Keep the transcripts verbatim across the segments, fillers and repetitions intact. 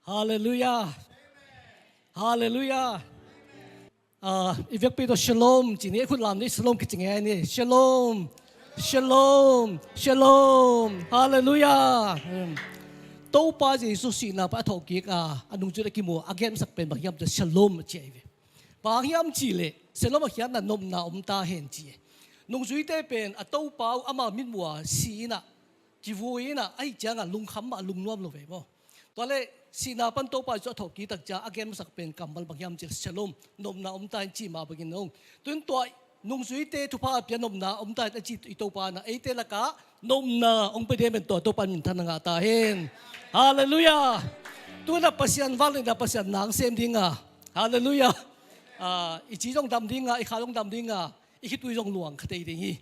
Halleluiah. Halleluiah. Ah, i vekpi tawh shalom ci ni, i khut lam ni, shalom kici ngei ni. Shalom. Shalom. Shalom. Halleluiah. Topa Jesu sihna pan a thawhkik a, a nungzui a kimu a, a gensak pen bang hiam cih leh shalom a ci ahi ve. Bang hiam cih leh shalom a khiatna nopna om ta hen ci. Nungzuite pen a topa uh ama mitmuh a si in a, kivui in a, ahih ciangin lungkham mah lungnuam lo ve maw. Tua leh sihna pan Topa Jesu a thawhkik tak ciang a gensak pen kammal bang hiam cih leh shalom, nopna om ta hen ci mah bangin ong. Tun tua nungzuite thupha a pia nopna om ta hen a ci i Topa in a, eite lakah nopna ong pia ding pen tua Topa in minthanna ngah ta hen. Halleluiah. Tu-in a Pasian vangliatna Pasian na sem ding a. Halleluiah. Ah, i ci zong dam ding a, i kha zong dam ding a, i khitui zong luang kha thei ding hi.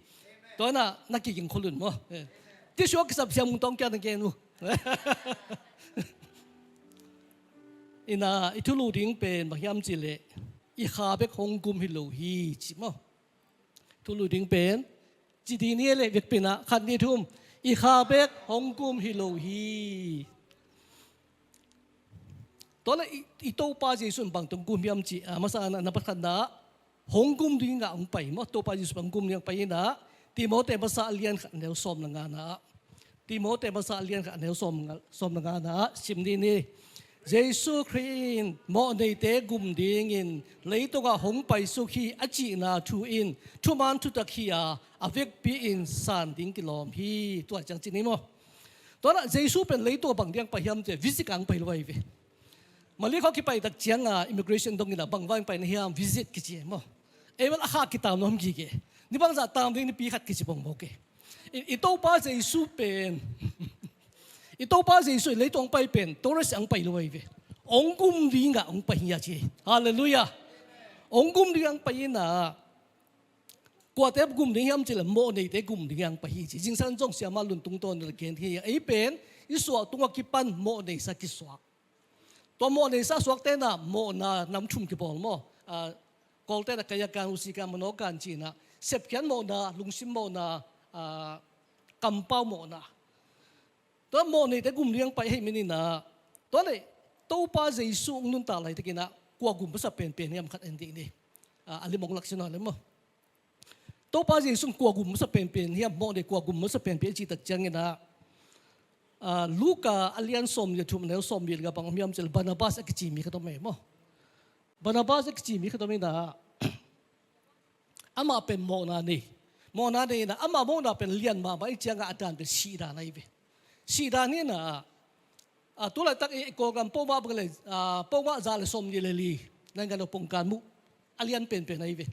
Tua in a na kiging khol un maw. Eh. Tisuak kisap siam mung tawng kia na gen uh. In a, i thulu ding pen bang hiam cih leh i kha bek hong gum hi lo hi ci maw. Thulu ding pen ci ding ni leh vekpi in a, khat, nih, thum, i kha bek hong gum hi lo hi. Tua leh i, i Topa Jesu in bang tawh gum hiam cih a, masa in a, na pakhatna hong gum ding a hong pai maw, Topa Jesu pen hong gum ding a hong pai in a, Timote masa a lian khat a neu sawm le ngana ah. Timote masa a lian khat a neu sawm nga-, sawm le ngana ah sim ni ni. Jesu Khrih in mawhneite gum dingin leitungah hong paisuk hi a cihna thu in thuman thutak hi a, a vekpi in san ding kilawm hi. Tua ciang ci ni maw. Tua in a Jesu pen leitungah bang ding a hong pai hiam cih leh visit a hong pai lo ahi ve. Mali khua kipai tak ciang a immigration dong in a bang vai hong pai na hiam, visit kici maw. Ei bel a kha kitam nuam gige. Ni bangzah tam ding, nipi khat kici bawng bawk e. I, i Topa Jesu pen, i Topa Jesu in leitung hong pai pen tourist hong pai lo ahi ve. Hong gum ding a hong pai hi a ci. Halleluiah. Hong gum ding a hong pai in a, kuate gum ding hiam cih leh mawhneite gum ding a hong pai hi ci. Zingsang zong siamah Lun Tung Tawn in a gen hi. Ei pen i suah tungah kipan mawhneisa kisuak. Tua mawhneisa suakte in a mawhna nam thum kibawl maw. Ah, Kawlte in a kayakan, usikan, manokan ci in a, sepkhiat mawhna, lungsim mawhna, ah, kampau mawhna. Tua mawhneite gum ding a hong pai ahih manin a, tua leh Topa Jesu hong nuntak laitakin a kua gum masa penpen hiam khat en dih ni. Ah, a lim hong lak sin a leh maw. Topa Jesu in kua gum masa penpen hiam, mawhnei kua gum masa penpen i cih tak ciangin a, ah, Luka a lian sawmnih le thum, a neu sawmnih le nga bang om hiam cih leh Barnabas a kici mi khat om e maw. Barnabas a kici mi khat om in a, amah pen mawhna nei. Mawhna nei in a, amah mawhna pen lian mahmah ahih ciangin a dan pen sihdan ahi ve. Sihdan hi in a, a, tu laitak i, i Kawlgam pawlmah bang leh, a, pawlmah za le sawmnih le li, nai nga lo pongkan muh a lian penpen ahi ve.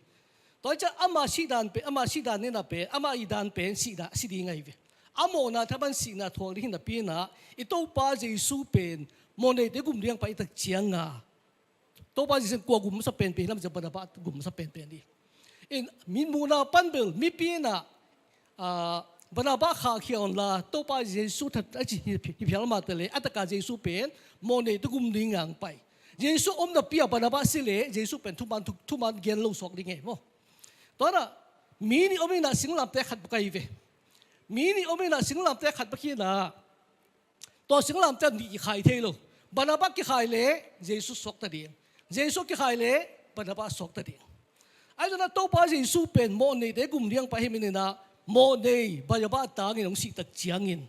Tua hi ciang ama sihdan pen, ama sihdan hi in a pen, ama i dan pen sihdan, si ding ahi ve. A mawhna thaman sihna thuak ding hi napi in a, i Topa Jesu pen mawhneite gum ding a hong pai tak ciangin a, Topa Jesu in kua gum masa penpen hiam cih leh Barnabas gum masa penpen hi. In mitmuhna pan bel mipi in a, ah, Barnabas khahkhia un la, Topa Jesu that a ci hi, hi phial mah ta leh, a tak a Jesu pen mawhneite gum ding a hong pai. Jesu om napi a Barnabas si leh Jesu pen thuman, thu, thuman gen lo suak ding e maw. Tua in a mi nih om in a singlamteh khat bek ahi ve. Mi nih om in a singlamteh khat bek hi in a, tua singlamteh nih kikhai thei lo. Barnabas kikhai leh Jesu suakta ding. Jesu kikhai leh Barnabas suakta ding. Ahi zongin a Topa Jesu pen mawhneite gum ding a hong pai ahih manin a, mawhnei Barnabas tangin hong sih tak ciangin,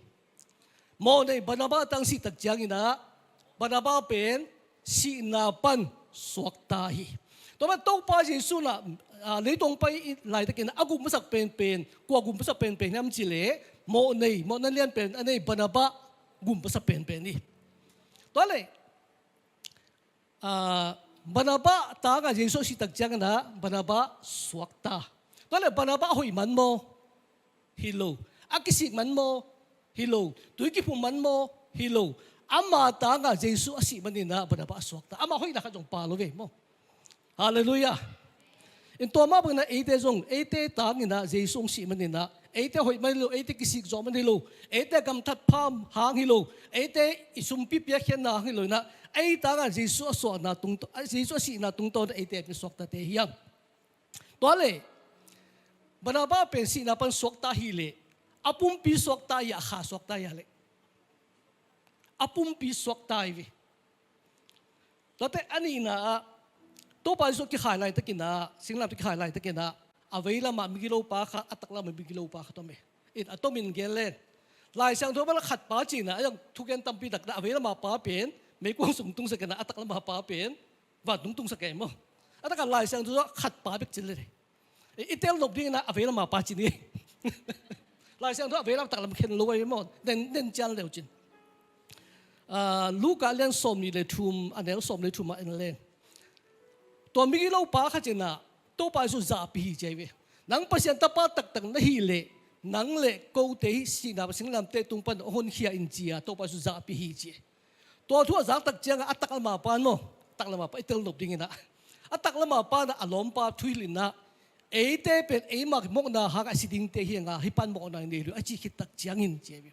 mawhnei Barnabas tang sih tak ciangin a, Barnabas pen sihna pan suakta hi. Tua manin Topa Jesu in a, ah, leitung hong pai laitakin a gum masak penpen, kua gum masak penpen hiam cih leh mawhnei, mawhna lianpen a nei Barnabas gum masak penpen hi. Tua leh, ah, Barnabas tangin a Jesu a sih tak ciangin a Barnabas suakta. Tua leh Barnabas hoih man maw? Hi lo. A kisik man maw? Hi lo. Tui kiphum man maw? Hi lo. Ama tangin a Jesu a sih manin a Barnabas a suakta. Ama hoihna khat zong pha lo ve maw. Halleluiah. In tua mah bangin a eite zong, eite tangin a Jesu hong sih manin a, eite hoih man hi lo, eite kisik zawh man hi lo, eite gamtat pha hang hi lo, eite i sumpi piakkhiatna hang hi lo in a, ei tangin a Jesu a suahna tungtawn, Jesu a sihna tungtawn a eite pen suaktate hi hang. Tua leh Barnabas pen sihna pan suakta hi leh, a pumpi suakta hi a, a kha suakta hi a leh? A pumpi suakta hi ve. Tuate a nihna ah Topa Jesu kikhai laitakin ah, singlamteh kikhai laitakin ah, a veilamah migilopa khat, a taklamah migilopa khat om e. In a tomin gen len. Lai Siangtho bang khat pa cihna, a yang thugen tampi takna, a veilamah pa pen meikuang sung tungsak in ah, a taklamah pa pen vantung tungsak e maw. A takah Lai Siangtho khat pa bek cih le. I, i tel nop dingin ah a veilamah pa ci ni. Lai Siangtho a veilam taklam khen lo ahi maw. Nen, nen cian leu cin. Ah, Luka lian sawmnih le thum, a neu sawm le thum ah en leng. Tua migilopa khat in ah Topa Jesu zahpih hi ci ahi ve. Nang Pasian tapa taktak na hih leh, nang le kote hih sihna singlamteh tung pan hong honkhia in ci-a Topa Jesu zahpih hi ci. Tua thu a zak tak ciangah a taklamah pa in maw, taklamah pa i tel nop dingin ah, a taklamah pa in ah a lawmpa thuhilh in ah, eite pen eima mawhna hangah a si dingte hi hang a, hih pan mawhna nei lo a cih khit tak ciangin ci ahi ve.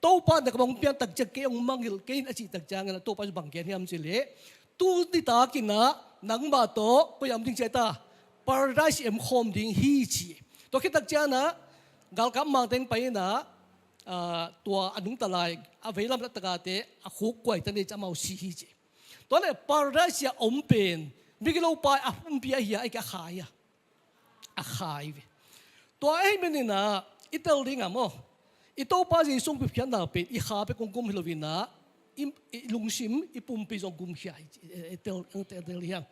Topa in ah ka hong pian tak ciang kei hong mangngilh kei in a cih tak ciangin ah Topa Jesu bang gen hiam cih leh, tu nitakin ah nangmah tawh koi-ah om ding ci a ta, Paradise i om khawm ding hi ci. Tua khit tak ciangin ah galkap mangteng pai in ah, ah, tua a nungta lai a veilam latakate a khuk kuaita ni ci, amau si hi ci. Tua leh Paradise ah om pen migilopa a pumpi ahi a, a khai a, a khai ve. Tua ahih manin ah i tel ding ah maw, i Topa Jesu hong pumkhiatna pen i kha bek hong gum hi lo in ah, i, i lungsim, i pumpi zong gumkhia hi ci, i tel, i tel, tel hi hang.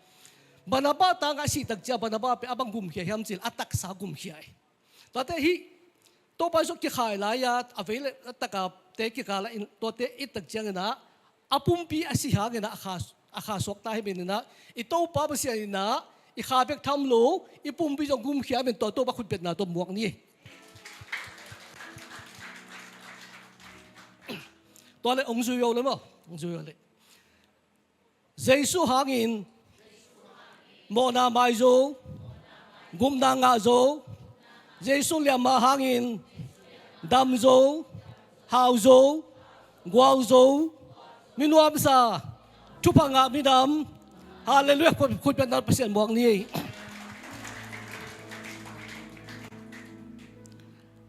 Barnabas tangah a sih tak ciang Barnabas pen a bang gumkhia hiam cih leh a taksa gumkhia hi. Tuate hih Topa Jesu kikhai lai-a a vei le a takate kikal ah in, tuate i tak ciangin ah a pumpi a si hangin ah a kha, a kha suak ta hi manin ah, i Topa Pasian in ah i kha bek tham lo, i pumpi zong gumkhia hi manin tua Topa khutbetna tawh muak ni. Tua leh hong zui o le maw, hong zui o le. Jesu hangin mawhna mai zo, gupna ngah zo. Jesu liamma hangin dam zo, hau zo, guau zo, mi nuamsa, thupha ngah minam. Halleluiah, khut, khutbetna Pasian muak ni.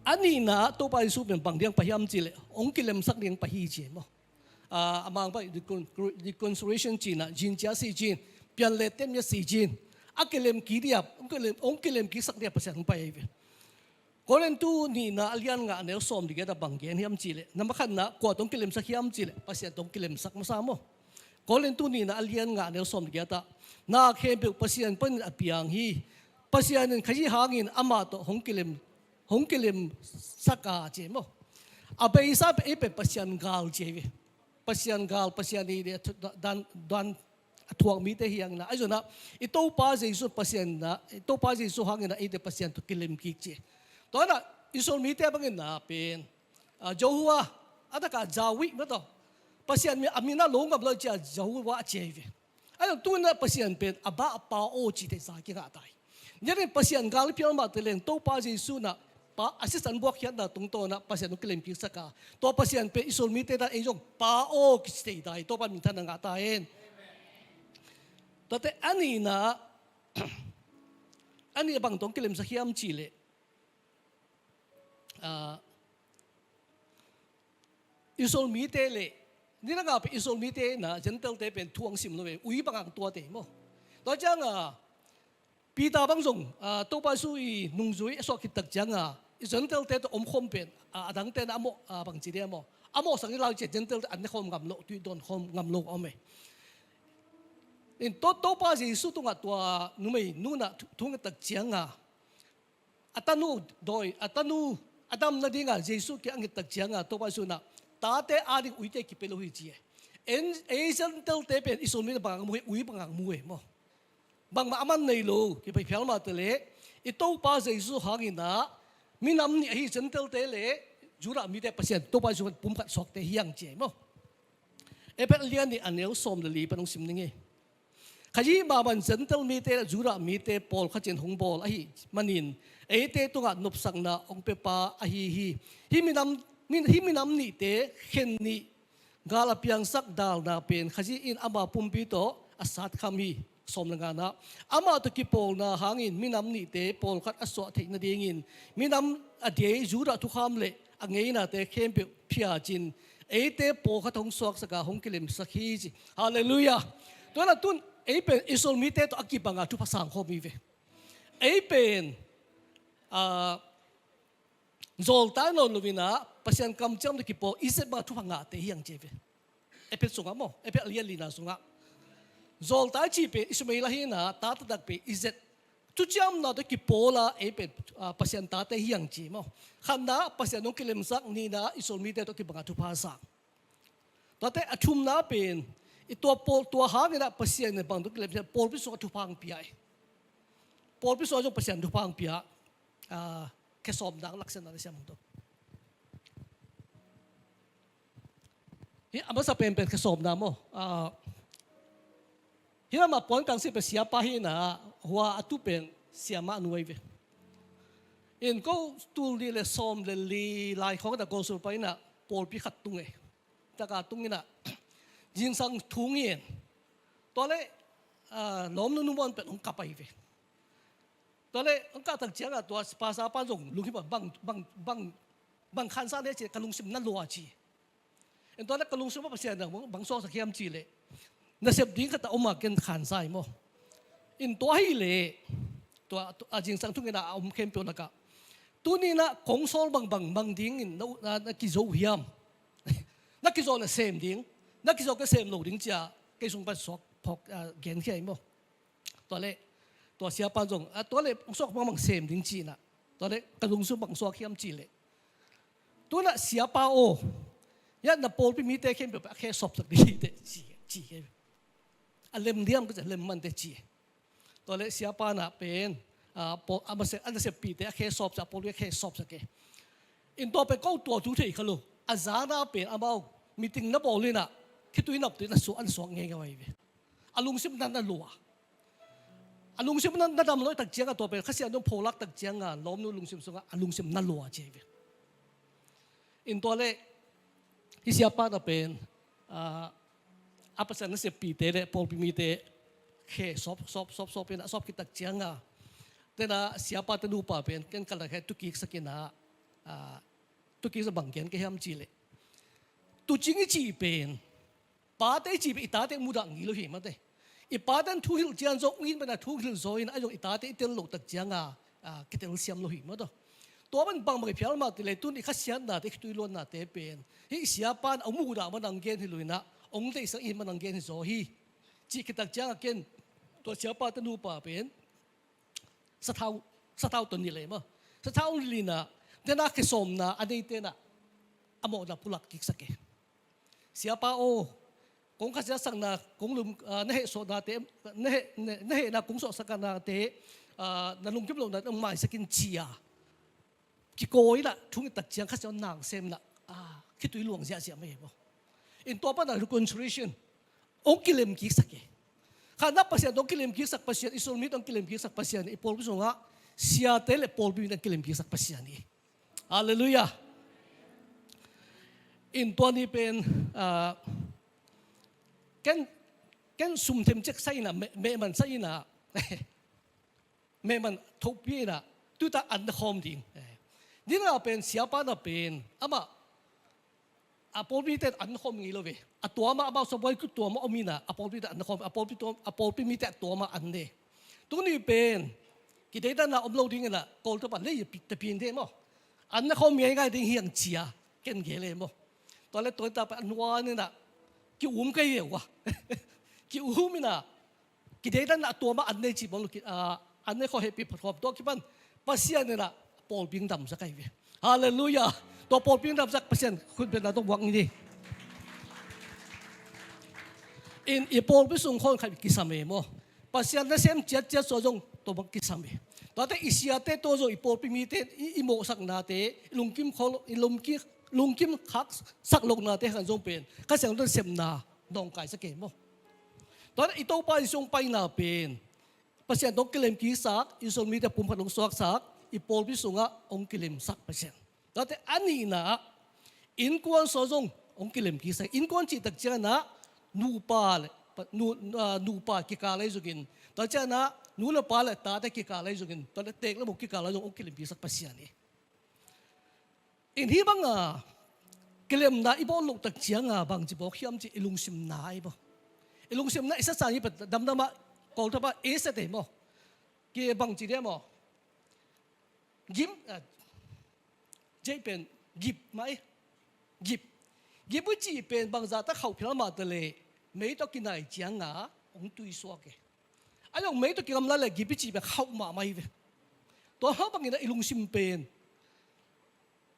A nihna Topa Jesu pen bang ding pai hiam cih leh, hong kilemsak ding pai hi ci maw. Ah, a mangpa reconciliation cihna, zincia si cin, pian le tem ia si cin. A kilem kik dia, hong kilem, hong kilem kiksak dia Pasian hong pai ahi ve. Korintu nihna a lian nga a neu sawm le giat ah bang gen hiam cih leh, na makhatna kua tawh hong kilemsak hiam cih leh, Pasian tawh hong kilemsak masa maw. Korintu nihna a lian nga a neu sawm le giat ah, na khempeuh Pasian panin a piang hi. Pasian in Khrih hangin amah tawh hong kilem, hong kilemsak a ci maw. A beisa pen ei pen Pasian gal ci ahi ve. Pasian gal, Pasian i dan, dan a thuak mite hi hangin ah, ahi zongin ah i Topa Jesu Pasian in ah, i Topa Jesu hangin ah eite Pasian tawh kilem kik ci. Tua in ah Israel mite bangin ah pen, ah, Jehovah, a takah Jahweh mah tawh, Pasian min, a min a lo ngam lo ci a Jehovah a ci ahi ve. Ahi zong tu in ah Pasian pen a bah a Pa aw cihte za kingah ta hi. Niatin Pasian gal i pial mahte leng Topa Jesu in ah pa, a sisan buakkhiatna tungtawn ah Pasian hong kilem kiksak a, tua Pasian pen Israel mite dan ei zong Pa aw kici thei ta hi. Topa minthanna ngah ta hen. Tuate a nihna, a nih bang tawh hong kilemsak hiam cih leh, ah, Israel mite le, nidang a pen Israel mite in ah Gentile-te pen thu hong sim lo ve, ui bangah hong tuate maw. Tua ciangah Peter bang zong, ah, Topa Jesu i nungzui a suak khit tak ciangah i Gentile-te tawh omkhawm pen, ah, a dangte in ah a mawh, ah, bangci dia maw, a mawhsak ni lau ci a, Gentile-te an ne khawm ngam lo, tui dawn khawm ngam lo a om e. In To, Topa Jesu tungah tua numeinu in ah thu, thu nget tak ciangah a tanu dawi, a tanu a dam nadingah Jesu kiang a nget tak ciangah Topa Jesu in ah tate ading uite kipia lo hi ci e. En, ei Gentile-te pen Israel mite bangah mu hi, ui bangah mu e maw. Bangmah a man nei lo, kipai phial mahte leh i Topa Jesu hangin ah minam nih ahi Gentile-te le Judah mite Pasian, Topa Jesu pumkhat suakte hi hang ci e maw. Efesa lian nih a neu sawm le li pan hong sim ning e. Khrih mahmah in Gentile mite le Judah mite pawlkhat in hong bawl ahih manin eite tungah nopsakna hong piapa ahi hi. Hih minam, min, hih minam nihte khen nih gal a piangsak dalna pen Khrih in ama pumpi tawh a satkham hi. Sawm le ngana, amah tawh kipawlna hangin minam nihte pawlkhat a suah theih nadingin minam a diei Judah thukham le a ngeinate khempeuh phiat in eite pawlkhat hong suaksak a hong kilemsak hi ci. Halleluiah. Tua na tun ei pen Israel mite tawh a kibanga thupha sang khawm hi ve. Ei pen, ah, zawltai nawn lo-in ah Pasian kamciam tawh kipawl Egypt banga thupha ngahte hi hang ci ve. Efesa sungah maw, Efesa a lian lina sungah zawltai cih pen Ishmael ahi-in ah ta taktak pen Egypt thuciamna tawh kipawl a ei pen, ah, Pasian tate hi hang ci maw. Khatna Pasian hong kilemsak, nihna Israel mite tawh kibanga thupha sang. Tuate a thumna pen i tua pawl, tua hangin ah Pasian in bang tawh kilemsak, pawlpi sungah thupha hong pia hi. Pawlpi sungah zong Pasian thupha hong pia. Ah, khe sawm dang laksiatna le siam hong to. Hi a masa penpen khe sawmna maw. Ah, hi lamah puan kangsi pen siapa hi-in ah, hua a tu pen siama a nu ahi ve. In ko tul nih le sawm le li lai khawng in ah Golsur pan in ah pawlpi khat tung e. Taka tung in ah zingsang thung hi in. Tua leh, ah, lawmnu nu muan pen hong kap ahi ve. Tua leh hong kah tak ciangah tua pastor pan zong lunghimawh, bang, bang, bang, bang khansa ne ci, ka lungsim na lua ci. In tua leh ka lungsim ah Pasian in bang, bang suaksak hiam cih leh, nasep ding khat a om a, ken khansa hi maw. In tua hi leh tua, tua a zingsang thung in ah a om khempeuh lakah, tuni in ah kong sawl bangbang mang dingin na, na, na kizo uh hiam? Na kizo na sem ding, na kizo ka sem lo ding ci-a kei sung pan suak phawk, ah, genkhia hi maw. Tua leh tua siapa zong, ah, tua leh hong suak bangbang sem ding ci in ah, tua leh ka lungsim bang suak hiam cih leh, tu-in ah siapa aw, ya na pawlpi mite khempeuh a khe sawpsak ding hi teh ci, ci hi. A lem diam ka ci, lem man teh ci. Tua leh siapa in ah pen, ah, pawl, a masa, a naseppihte a khe sawpsak, a pawlpi a khe sawpsak e. In tua pen ko tua thu thei kha lo. A zan a pen amau meeting na bawl in ah khitui nop teh na suak, an suak ngei ngei ahi ve. A lungsim na, na lua. A lungsim na, na dam lo tak ciangah tua pen Kha Siangtho in pholak tak ciangah lawmnu lungsim sungah a lungsim na lua ci ahi ve. In tua leh hih siapa in ah pen, ah, a pasal naseppihte le pawlpi mite khe sawp, sawp, sawp, sawp in ah, sawp khit tak ciangah, tu-in ah siapa te nupa pen ken ka lak he tukiksak in ah, ah, tukiksak bang gen ka hiam cih leh, tuucing i cih pen, pate i cih pen i tate mudah ngei lo hi mah teh. I pate in thu hilh ciang zong, inn pen a thu hilh zaw in ah, ahi zong i tate i tel loh tak ciangah, ah, kitel siam lo hi mah teh. Tua pen bangbang i phial mah teh leh, tu-in i khasiatnate, khitui luannate pen hih siapa in a mudah man a hong gen hi lo in ah, hong deihsak in man a hong gen hi zaw hi. Cih khit tak ciangah ken tua siapa te nupa pen sathau, sathau tawh nilh e maw. Sathau nilh in ah, tu-in ah khe sawmna a neite in ah a mawhna pulak kiksak e. Siapa aw, kong khasiatsakna, kong lum, ah, na hehsuahnate, na heh, na, na hehna kong suahsaknate, ah, na lungkim lohnate hong maisak in ci-a kikawi in ah thu nget tak ciang Kha Siangtho in ah nang sem in ah, ah, khitui luang ziahziah mai hi maw. In tua pan ah reconciliation hong kilem kiksak e. Khatna Pasian tawh hong kilem kiksak Pasian, Israel mite tawh hong kilem kiksak Pasian, i pawlpi sungah siate le pawlpi mite tawh hong kilem kiksak Pasian hi. Halleluiah. In tua ni pen, ah, ken, ken sum them cek sa in ah, meh, meh man sa in ah, meh man thopi in ah, tu-in ah an na khawm ding. Eh. Ni na pen siapa in ah pen amah, a pawlpi mite an na khawm ngei lo ve. A tua mah, amau sabuai kut tua mah om in ah, a pawlpi mite an na khawm, a pawlpi tua, a pawlpi mite a tua mah an ne. Tuni pen kideihdanna om lo ding in ah, Kawlte pan lei tapiin te maw, an na khawm ngeingai ding hi hang ci-a ken gel e maw. Tua leh tua ta pan a nuan in ah ki-um kei ve ua. Ki-um in ah, kideihdanna a tua mah an ne cih bang lo, ki, ah, an ne khawm hehpih phatkhawm, tua kipan Pasian in ah pawlpi hong damsak ahi ve. Halleluiah. Tua pawlpi hong damsak Pasian khut bengna tawh muak ni. In i pawlpi sung khawng khat kisam e maw. Pasian nasem ciatciat sung zong tua bang kisam e. Tuate i siate tawh zong, i pawlpi mite, i, i mawhsaknate, i lungkim khawng, i lungkim, lungkim khaksak lohnate khat zong pen Kha Siangtho in sepna nawngkaisak e maw. Tuate i Topa Jesu hong paina pen Pasian tawh hong kilem kiksak, Israel mite pumkhat hong suaksak, i pawlpi sungah hong kilemsak Pasian. Tuate a nihna ah, innkuan sung zong hong kilem kiksak. Innkuan cih tak ciangin ah nupa le, nu, ah, nupa kikal ahi zongin, tua ciangin ah nu le pa le tate kikal ahi zongin, tua le teek le muk kikal ahi zong hong kilem kiksak Pasian hi. In hih banga kilemna i bawl loh tak cianga bangci bawl hiam cih i lungsim nai baw. I lungsim na i sa sa ni pen damdam ah, Kawltapa i sa te maw. Ki bang ci dia maw. Gim, ah, jei pen gip mai. Gip. Gip i ci pen bangzah tak khauh phial mah ta le, mei tawh kinai ciang a hong tui suak e. A zong mei tawh kigamla le gip i ci pen khauh mahmah hi ve. Tua hang bangin a i lungsim pen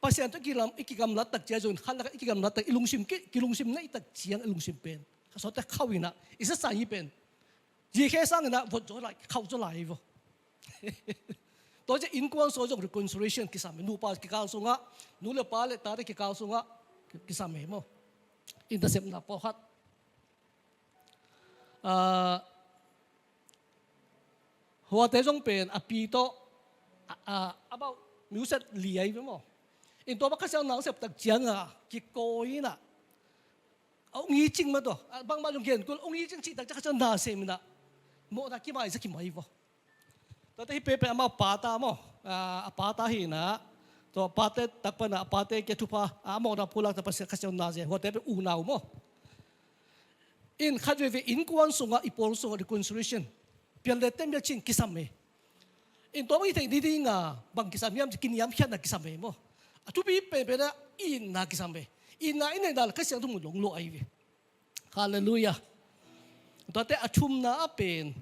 Pasian tawh i kilam, i kigamlat tak ciang zong khat lak i kigamlat tak i lungsim ki, kilungsim nei tak ciang i lungsim pen ka sawt tak khauh in a i sa sa ni pen. Zi khe sang in a vot zaw lai, khauh zaw lai vo. Tua ciang innkuan sung zong reconciliation kisam e, nupa kikal sungah, nu le pa le tate kikal sungah kisam e maw. In nasepna pawlkhat. Ah, huate zong pen a pi tawh, ah, ah, about music li ai ve maw. In tua bang Kha Siangtho nasep tak ciang a kikawi in a, a ong i cing mah tawh, ah, bangmah zong gen kul ong i cing cih tak ciang Kha Siangtho nasem in a, mawhna kimai sa kimai vo. Tuate hi pepe amau pata maw, ah, a pata hi in a, tua pate tak pan a, a pate kia thupha, a mawhna pulak tak Pasian Kha Siangtho na zia, huate pe unau maw. In khat veve innkuan sungah, i pawl sungah reconciliation, pian le tem bia cin kisam e. In tua bang i theih ni ding a bang kisam hiam ci kiniamkhiatna kisam e maw. A thupi penpen a itna kisam e. Itna i neihna le Kha Siangtho mun long lo ai ve. Halleluiah. Tuate a thumna a pen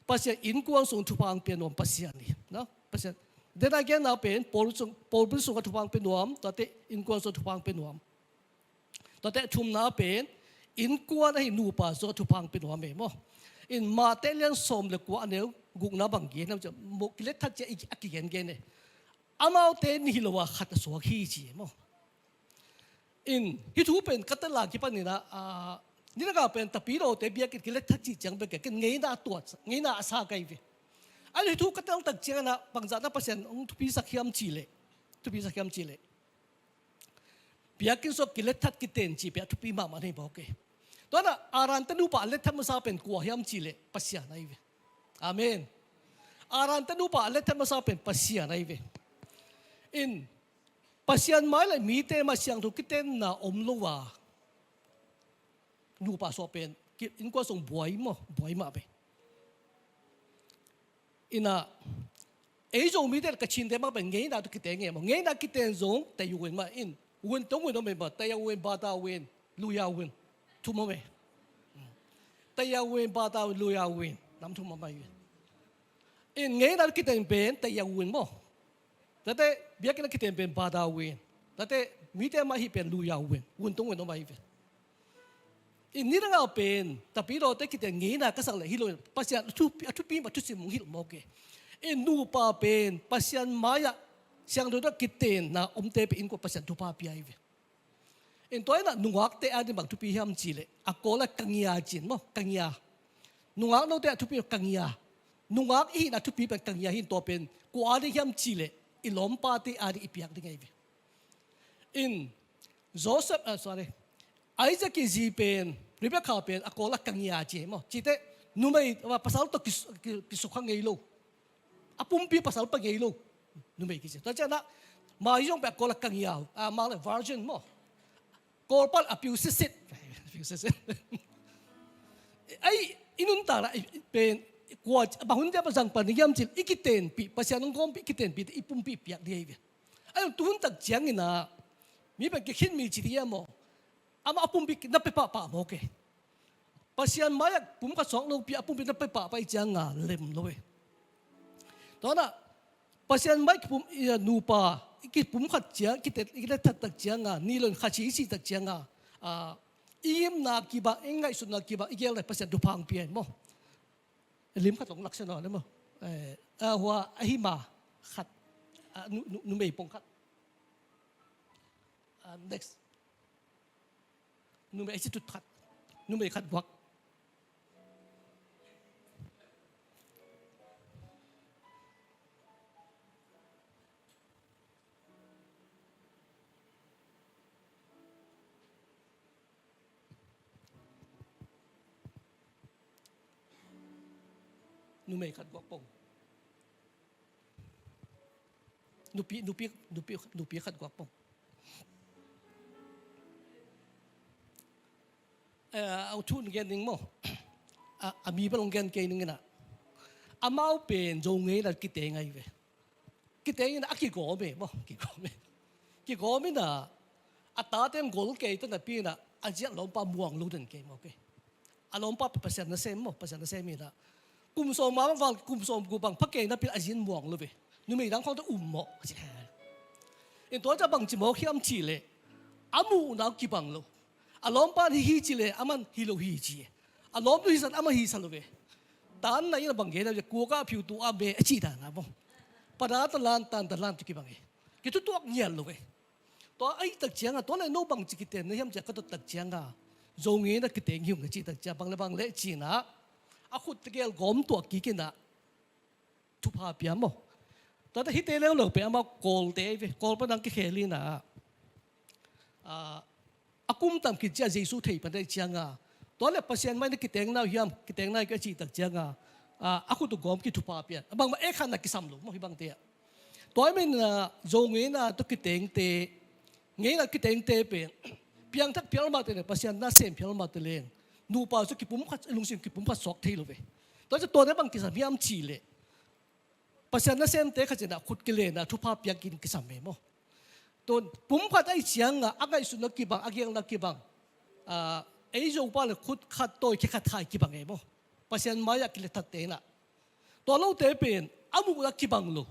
Pasian innkuan sung thupha ang pia nuam Pasian hi. No? Pasian. Then again na pen Paul sung, Paul bil sungah thupha ang pia nuam, tuate innkuan sung thupha ang pia nuam. Tuate a thumna a pen innkuan ahi nupa sungah thupha ang pia nuam e maw. In Mate lian sawm le kua a neu gukna bang gen hiam ci, mo kilet that cia i, a kigen gen e. Amaute nih hi lo a khat a suak hi ci e maw. In, hih thu pen ka tel a kipan in a, ah, nidang a pen tapidaw te biakinn kilet that cih ciang bek ken ngeina a tuat, ngeina a sa kai ve. A hih thu ka tel tak ciang in a bangzah na Pasian hong thupisak hiam cih leh, thupisak hiam cih leh, biakinn sung kilet that kiten cih pen a thupi mahmah nei bawk e. Tua na Aaron te nupa a let that masa pen kua hiam cih leh Pasian ahi ve. Amen. Aaron te nupa a let that masa pen Pasian ahi ve. In, Pasian mai le mite mai siangtho kitenna om lo a nupa suak pen ki, innkuan sung buai maw, buai mah ve. In a, ei Zomite le Kachinte mah pen ngeina tawh kiten nge maw, ngeina kiten zong tei uh in mah in, win tong win om e maw, tei a win, bata win, luya win, thum om e. Tei a win, bata win, luya win, nam thum om e. In ngeina tawh kiten pen tei a win maw. Tate biakinn a kiten pen bada win. Tate mite mah hih pen luya win. Wun tung win om ahi ve. In nidang a pen tapidaw te kiten ngeina ka sak leh hi lo in Pasian a thupi, a thupi mah thusim hong hilh mawk e. In nupa pen Pasian mai-ah siangtho tawh kitenna omte pen innkuan Pasian thupha pia ahi ve. In tua in a nungakte ading bang thupi hiam cih leh a kawl ah kangia ci in maw, kangia. Nungak note a thupi kangia. Nungak i hihna thupi pen kangia hi in tua pen kua ading hiam cih leh i lawmpate ading i piak ding ahi ve. In Joseph, ah, sorry, Isaac i zi pen Rebekah pen a kawl ah kangia ci maw. Cite numei, pasal tawh kis-, ki-, kisukha ngei lo. A pumpi pasal pia ngei lo. Numei kici. Tua ciangin ah, mai zong pia kawl ah kangia, ah, mak le virgin maw. Kawl pan a piu sisit. Piu sisit. Ai, i nuntakna pen kua, bang hun ciang pan zang pan hiam cih leh i kitenpih, Pasian hong kawmpih, i kitenpih, i pumpi piak ding ahi ve. Ai, tu hun tak ciangin ah, mi pen kikhin mi ci ding hiam maw. Amah a pumpi na pia pahpah mawk e. Pasian mai-ah pumkhat suak lopi a pumpi na pia pahpah i cianga lem lo e. Tua na Pasian mai kipum, i, a, nupa i kipumkhat ciang, kite, i kite thattak cianga, ni lo in khaci i cihtak cianga, a, i ngimna kibang, i ngaihsutna kibang, i gel lai Pasian thupha hong pia in maw. Lim khat hong laksia nawn e maw. Eh, a, hua a hima khat, a, nu, nu, numei pong khat. A, next. Numei a si tut khat. Numei khat guak. Numei khat guak pong. Nupi, nupi, nupi, nupi khat guak pong. Eh, a thu gen ding maw. a mi bel hong gen kei ning in ah, amau pen Zo ngeina kiteng ahi ve. Kiteng in ah a kigawm e maw, kigawm e. Kigawm in ah a tate hong gol kei ta napi in ah a zi a lawmpa muang lo den kei maw, okay. A lawmpa Pasian nasem maw, Pasian nasem in ah kum sawm nga bang val, kum sawm gu bang pha kei napi in a zi in muang lo ve. Numei dang khawng tawh um maw, a ci. In tua ciang bangci mawk hiam cih leh a muhna kibang lo. A lawmpa in hi hi ci leh aman hi lo hi ci. A lawmnu hi san aman hi sa lo ve. Tan na in a bang gen a ve, kuak a phiu tu a me a cih dan a maw. Pana ta lan, tan ta lan tawh kibang e. Kithutuak ngiat lo ve. Tua ahih tak ciangin, tua leh no bangci kiten na hiam ci a ka dot tak ciangin, Zo ngeina kiteng hi ung ka cih tak ciang, bang le bang leh ci in ah a khut tegel gawm tuak kik in ah thupha pia maw. Tua teh hihte leuleu pen amau Kawlte ahi ve, Kawl pan dang kikhel in ah, a, a kum tam khit ciang Jesu thei pan ahih ciangin, tua leh Pasian mai-ah na kiteng na uh hiam, kiteng na hi ka cih tak ciangin, a, a khut uh gawm kik, thupha pia. A bangmah ek khat na kisam lo maw, hih bangte ah. Tua ahih manin ah Zo ngeina tawh kitengte, ngeina kitengte pen piangthak phial mah te leng, Pasian nasem phial mah te leng, nupa cu kipumkhat, lungsim kipumkhat suak thei lo ve. Tua ciang tuate bang kisam hiam cih leh Pasian nasemte khat in ah khut kilen a thupha piak in kisam e maw. Tua pumkhat ahih ciangin a ngaihsutna kibang, a gelna kibang. A, ei Zopa leh khut khat tawi khe khat hai kibang e maw. Pasian mai-ah kilethatte in ah. Tua lote pen a muhna kibang lo.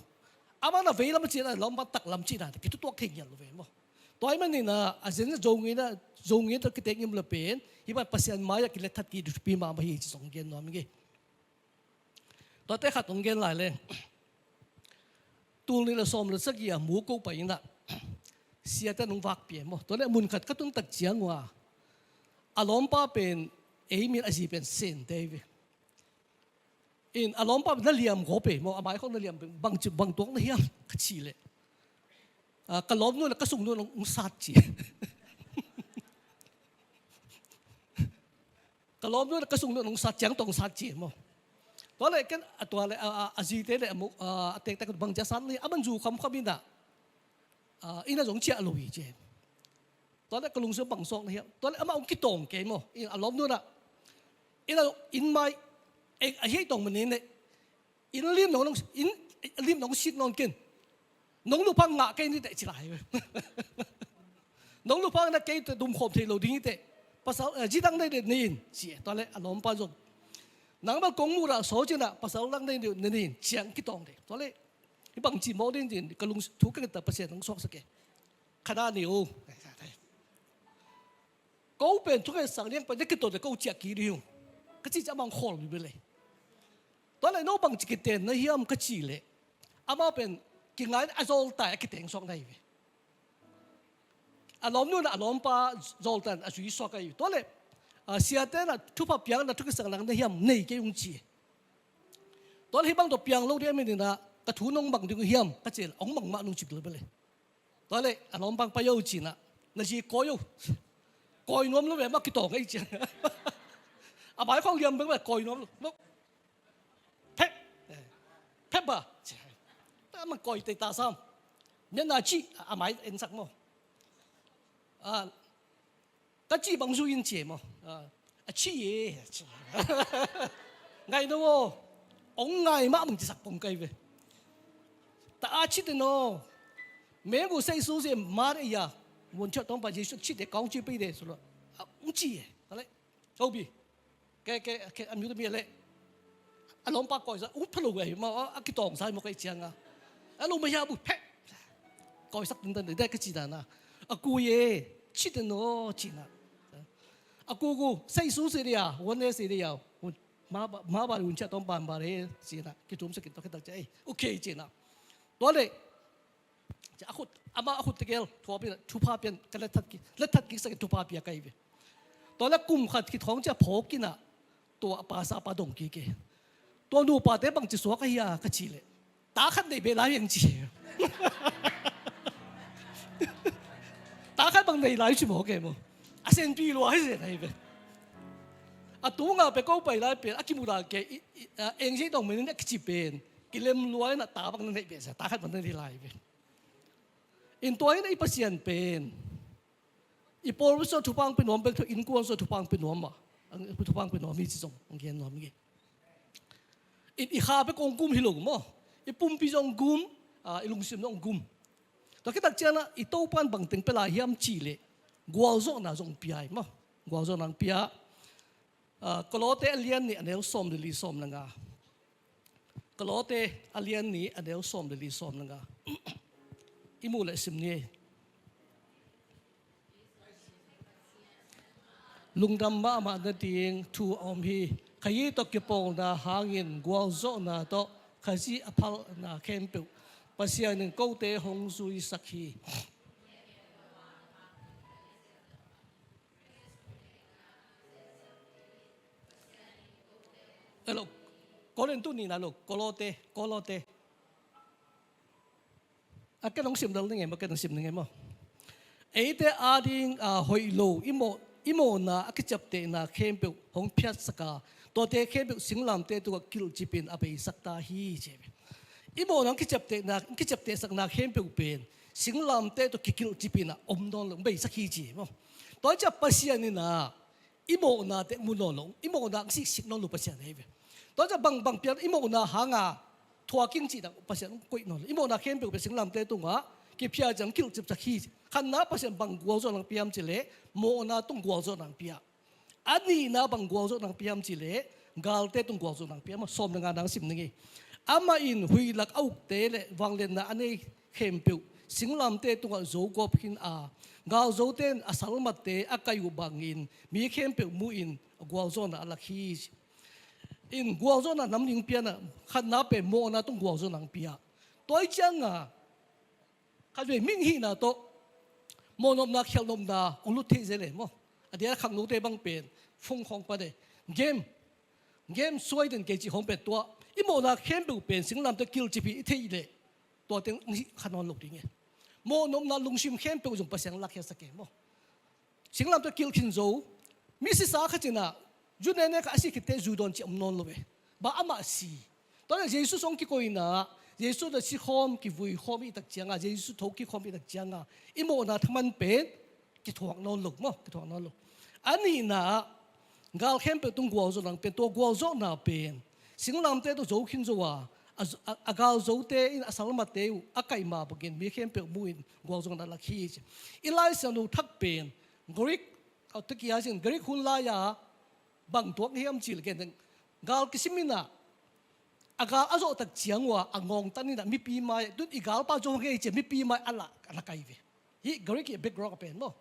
Amah na veilam a cih in ah lawmpa taklam cih in ah kithutuak thei ngiat lo ve maw. Tua ahih manin ah a zen Zo ngeina, Zo ngeina tawh kiteng i mu leh pen hih bang Pasian mai-ah kilethat kik thupi mahmah hi ci zong gen nuam ing e. Tuate khat hong gen lai leng, tul nih leh sawm leh sagih a mu ko pai in ah siate in hong vakpia maw. Tua leh mun khat ka tun tak ciang uh a, a lawmpa pen ei min, a zi pen Sente ahi ve. In a lawmpa pen na liam gawp e maw, a mai khawng na liam, bang ci, bang tuak na hiam ka cih leh, a, ka lawmnu leh ka sungnu in hong sat ci. Ka lawmnu leh ka sungnu in hong sat, ciang tawh hong sat ci maw. Tua leh ken a, tua leh a, a, a zite leh a mu, a, a tektek bang ci a sat na hiam, a man zu khamkham in ah, a, inn ah zong ciah lo hi ci. Tua leh ka lungsim bang suak na hiam. Tua leh amah hong kitawng kei maw. In a lawmnu in ah, in ah, inn mai, e, a hih tawng manin leh inn lim nong, nong, inn lim nong sit nawn ken. Nong nuphang ngah kei ni teh ci lai. Nong nuphang na kei teh dumkhawm thei lo ding hi teh. Pasal, eh, zi dang nei deuh nei in ci e. Tua leh a lawmpa zong, nang bel kong muh dah saw ci in ah pasal dang nei deuh nei in, ciang kitawng deuh. Tua leh hih bang ci mawk ding ci in ka lung thu ka nget ta, Pasian hong suaksak e. Kha dah ni o. Ko pen thukhensak liang pen na kituat leh ko ciah kik ding hi ung ka cih ciang amah hong khawl bebe lei. Tua leh no bangci kiten na hiam ka cih leh, amah pen kingai a zawltai a kiteng suak na hi ve. A lawmnu in ah a lawmpa zawltai a zui suak ahi ve. Tua leh, a, siate in ah thupha piakna, thukhensak na hiam, nei kei ung ci. Tua leh hih bang tawh piang lo ding ahih manin ah ka thu nong bang ding uh hiam ka cih leh hong bang mah nung cik lo bele. Tua leh a lawmpa in pai o ci in ah, na zi kawi o. Kawi nuam lo ve, amah kitawng ahi ci. A mai khawng liam bek bek, kawi nuam lo. Phep. Phep ba. Amah kawi tei ta sam. Mian na ci, a mai ensak maw. A, ka ci bang zui in ci e maw. A, a ci e. Ngai no aw. Hong ngai mah bang ci sak pong kai ve. Ta a ci te no. Me bu sei su se ma de ya. Won cha tong ba Jesu ci te kong ci pe de su lo. A, hong ci e. Ka le. Ko bi. Ke, ke, ke, a miu te mi le. A lawmpa kawi sa, ut pha lo ve, ma, a, a kitawng sa, ma kawi ciang a. A lo ma ya bu, phe. Kawi sak tin tan de, de ka ci dan a. A ku ye, ci te no, ci na. A ku ku, sai su si dia, wan le si dia. Ma ba, ma ba un cha tong ban ba le, ci na. Ki tum sa ki to ka tak cha. Eh, okay, ci na. Tua le, a khut, amah a khut tegel, thupha pian, thupha pian, ka let that ki, let that ki sa ki thupha pia kai ve. Tua le kum khat ki thawng cia phawk in a, tua a pasa pa dong kik e. Tua nupa te bang ci suak a hia ka ci le. Ta khat nei be lai eng ci. Ta khat bang nei lai ci maw ke maw. A sen pi lua hi zen ahi ve. A tunga pe ko pai lai pen, a kimu da ke, i, i, a, eng ci dong men in a kici pen. Kilem lua in a ta bang na nei be sa, ta khat bang na nei lai ve. In tua in a i Pasian pen. I pawl sua thupha hong pia nuam bek tho, innkuan sua thupha hong pia nuam a. Ang thupha hong pia nuam hi ci zong hong gen nuam ing. I, i kha bek hong gum hi lo maw. I pumpi zong gum, ah, i lungsim zong gum. Tua khit tak ciangin ah i Topa in bangteng pia lai hiam cih leh gualzawhna zong pia hi maw. Gualzawhna hong pia. Ah, Kolose a lian nih a neu sawm le li, sawm le nga. Kolose a lian nih a neu sawm le li, sawm le nga. I muh leh sim ni. Lungdam mahmah nading thu a om hi. Khrih tawh kipawlna hangin gualzawhna tawh Khazih a phalna khempeuh Pasian in kote hong zuisak hi. Hello. Korintu nihna lo, Kolose, Kolose. A, ken hong sim lel ning e maw, ken hong sim ning e maw. Eite ading a hoih lo i mawh, i mawhna a kiciaptehna khempeuh hong phiatsak a, tuate khempeuh singlamteh tungah kilhcip in a beisak ta hi ci hi. I mawhna hong kiciaptehna, hong kiciaptehsakna khempeuh pen singlamteh tawh kikilhcip in a om nawn lo, hong beisak hi ci hi maw. Tua hi ciah Pasian in a i mawhnate mu nawn lo, i mawhna hong siksik nawn lo Pasian hi ve. Tua ciah bang, bang pian i mawhna hanga thuaking cih dan Pasian hong koih nawn lo. I mawhna khempeuh pen singlamteh tungah kiphiat ciang kilhcipsak hi. Khatna Pasian bang gualzawhna hong pia hiam cih leh mawhna tung gualzawhna hong pia. A nihna bang gualzawhna hong pia hiam cih leh galte tung gualzawhna hong pia maw. Sawm le ngana hong sim ning e. Amah in huih lak a ukte le vangliatna a nei khempeuh singlamteh tungah zogawp khin a, galzote in a salmatte a kaih uh bangin mi khempeuh mu-in gualzawhna a lak hi. In gualzawhna nam nih hong pia in a, khatna pen mawhna tung gualzawhna hong pia. Tua hi cianga khatvei mihing hihna tawh mawhnopna khialhnopna hong lut thei zel e maw. A dia khangnote bang pen phone khawng pan e. Game, game suai den kei cih khawng pen tua. I mawhna khempeuh pen singlamteh kilhcip hi i theih leh tua teng hong hih kha nawn lo ding e. Mawhnopna lungsim khempeuh zong Pasian hong lakkhiatsak e maw. Singlamteh kilh khin zo. Mi sisa khat in a zu nene khat a si khit teh zu dawn cih om nawn lo e. Bang amah si. Tua leh Jesu sung kikoihna, Jesu tawh sikhawm, kivuikhawm i hih tak cianga, Jesu tho kikhawm i hih tak cianga i mawhna thaman pen kithuak nawn lo maw, kithuak nawn lo. A nihna ah gal khempeuh tung gualzawhna hong pia in, tua gualzawhna pen singlamteh tawh zo khin zo a, a, a, a galzote in a salmatte uh a kaih mah bangin mi khempeuh mu-in gualzawhna a lak hi ci. I Lai Siangtho thak pen Greek, a, tua kia cin Greek hun lai-a bang tuak hiam cih leh ken teng gal kisim in a, a gal a zawh tak ciang uh a, a ngawngtan in a mipi mai, tun i galpa zong hang hi ci a mipi mai a lak, a lak ahi ve. Hih Greek i background a pen maw.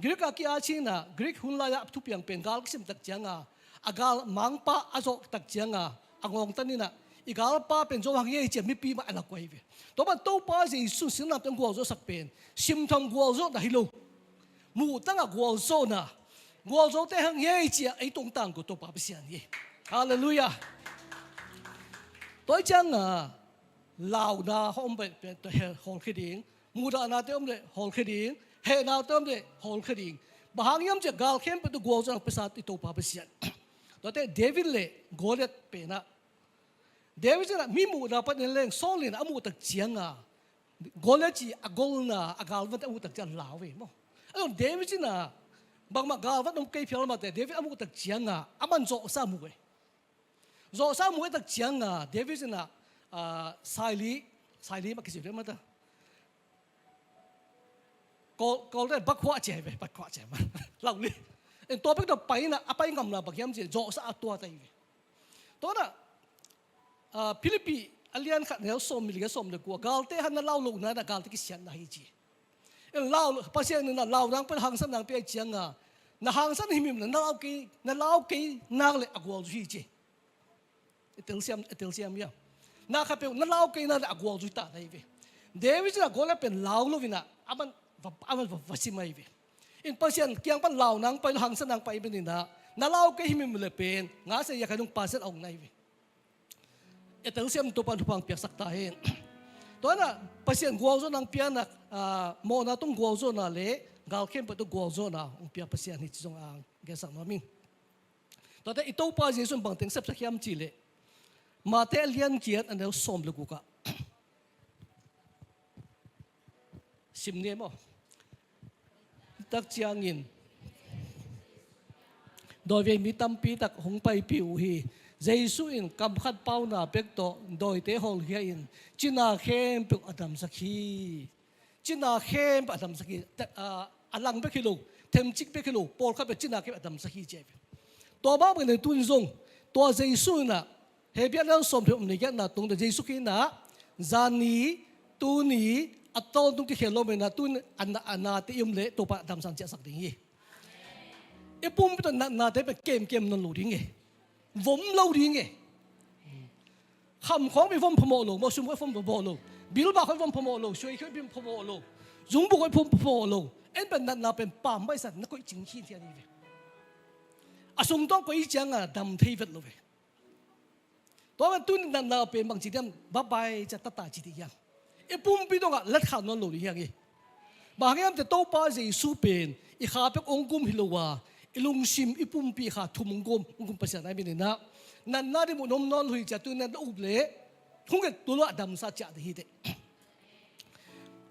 Greek a kia cin a, Greek hun lai-a a thupiang pen gal kisim tak cianga, a gal mangpa a zawh tak cianga, a ngawngtan in a, i galpa pen zong hang hi ci a mipi mai a lak uh ahi ve. Tua ban Topa Jesu singlamteh hong gualzawhsak pen simtham gualzawhna hi lo. Muh tangah gualzawhna, gualzote hang hi ci a ei tungtang ko Topa Pasian hi. Halleluiah. Tua hi cianga launa hong om pen, pen, pen hawlkhia ding. Muhdahnate om leh hawlkhia ding, hehnate om leh hawlkhia ding. Bang hang hiam cih leh gal khempeuh tawh gualzawhna hong piasa i Topa Pasian. Tuate David le Goliath pen ah. David in a mi muhna pan en leng Saul in a muh tak cianga Goliath ci a golna a galvan a muh tak ciang lau ve maw. A zong David in a bangmah galvan om kei phial mah teh David a muh tak cianga aman zawhsa mu ve. Zawhsa mu i tak cianga David in a, ah, saili, saili mah kici ve mah ta. Kawl, Kawl te bakhuah ci ve, bakhuah ci mah. Lau li. En tua bek tawh pai in a, a pai ngamna bang hiam ci, zawhsa a tua ta hi ve. Tua na, ah, Philippi a lian khat neu sawm le li, sawm le kua, galte hang na lau lohna in a galte kisiatna hi ci. Lau, Pasian in a lau nang pen hangsan nang pia cianga, na hangsan himhim na lau kei, na lau kei nak leh a gualzo hi ci. I telsiam, i telsiam ia. Na khat peuh na lau kei nak leh a gualzo hi ta na hi ve. David in a Goliath pen lau lo in a, aman va, aman va, va sim ahi ve. In Pasian kiang pan lau nang pai, hangsan nang pai pen in a, na lau kei himhim leh pen nga sia ia kha nung Pasian a ong na hi ve. I telsiam Topa in thupha hong piaksak ta hen. Tua na Pasian gualzawhna hong pia na, ah, mawhna tung gualzawhna le gal khempeuh tung gualzawhna hong pia Pasian hi ci zong a hong gensak nuam ing. Tuate i Topa Jesu in bangteng sepsak hiam cih leh Mate a lian giat a neu sawm le guk ah. Sim ni maw. Tak ciangin Dawivei mi tampi tak hong paipih uh hi. Jesu in kam khat pauna bek tawh dawite hawlkhia in cina khempeuh a damsak hi. Cina khempeuh a damsak hi. Te-, a, a lang bek hi lo, themcik bek hi lo, pawlkhat bek cina khempeuh a damsak hi ci hi. Tua bang bangin tun zong tua Jesu in ah Hebru a lian sawm thum le giatna tungah Jesu Khrih in ah zan ni, tuni, a tawntung kikhel lo mah in ah tun a na, a nate i om leh Topa damsak ciatsak ding hi. I pumpi tawh natnate pen kemkem nawn lo ding hi. Vom lo ding hi. Kham khawng pen vom phamawh lo, mawsum khawng vom phamawh lo, bilbah khawng vom phamawh lo, suai khawng vom phamawh lo, zungbu khawng vom phamawh lo. En pen natna pen pammaih sa na koih cing hi thian hi ve. A sung tawh koih ciangah dam thei vet lo ve. Tua pen tuni natna pen bangci diam, babai ca tata ci dih hiam? I pumpi dongah latkha nawn lo dih hiang hi. Bang hang hiam cih leh Topa Jesu pen i kha pek hong gum hi lo a, i lungsim, i pumpi, i kha thum hong gum, hong gum Pasian a hi manin ah natna ding mun om nawn lo hi ci-a tuni natna up leh hong et tu lo a damsa ciah ding hi teh.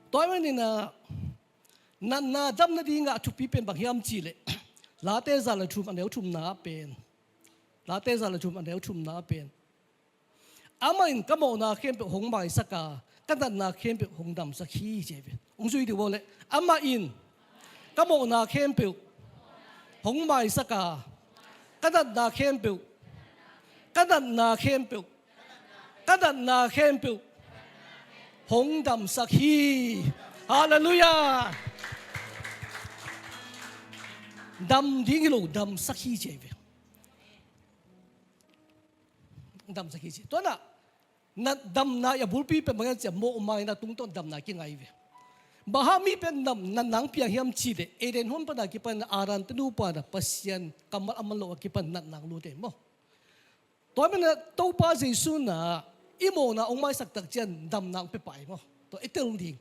Tua hi manin ah natna dam nadingah a thupi pen bang hiam cih leh Late za le thum a neu thumna ah pen Late za le thum a neu thumna ah pen, "Amah in ka mawhna khempeuh hong maisak a, ka natna khempeuh hong damsak hi," ci hi ve. Hong zui dih uh aw leh, "Amah in ka mawhna khempeuh hong maisak a, ka natna khempeuh, ka natna khempeuh, ka natna khempeuh hong damsak hi." Halleluiah. Dam ding hi lo, damsak hi ci hi ve. Damsak hi ci. Tua in ah natna, damna i a bulpi pen bang hiam cih leh mawhmaina tungtawn damna kingai hi ve. Bang hang mi pen natna hong piang hiam cih leh Eden huan pan a kipan Adam tanu pan a Pasian kammal a man loh a kipan natna hong lut hi maw. Tua hi manin ah Topa Jesu in ah i mawhna hong maisak tak ciang damna hong pia pah hi maw. Tua i tel ding.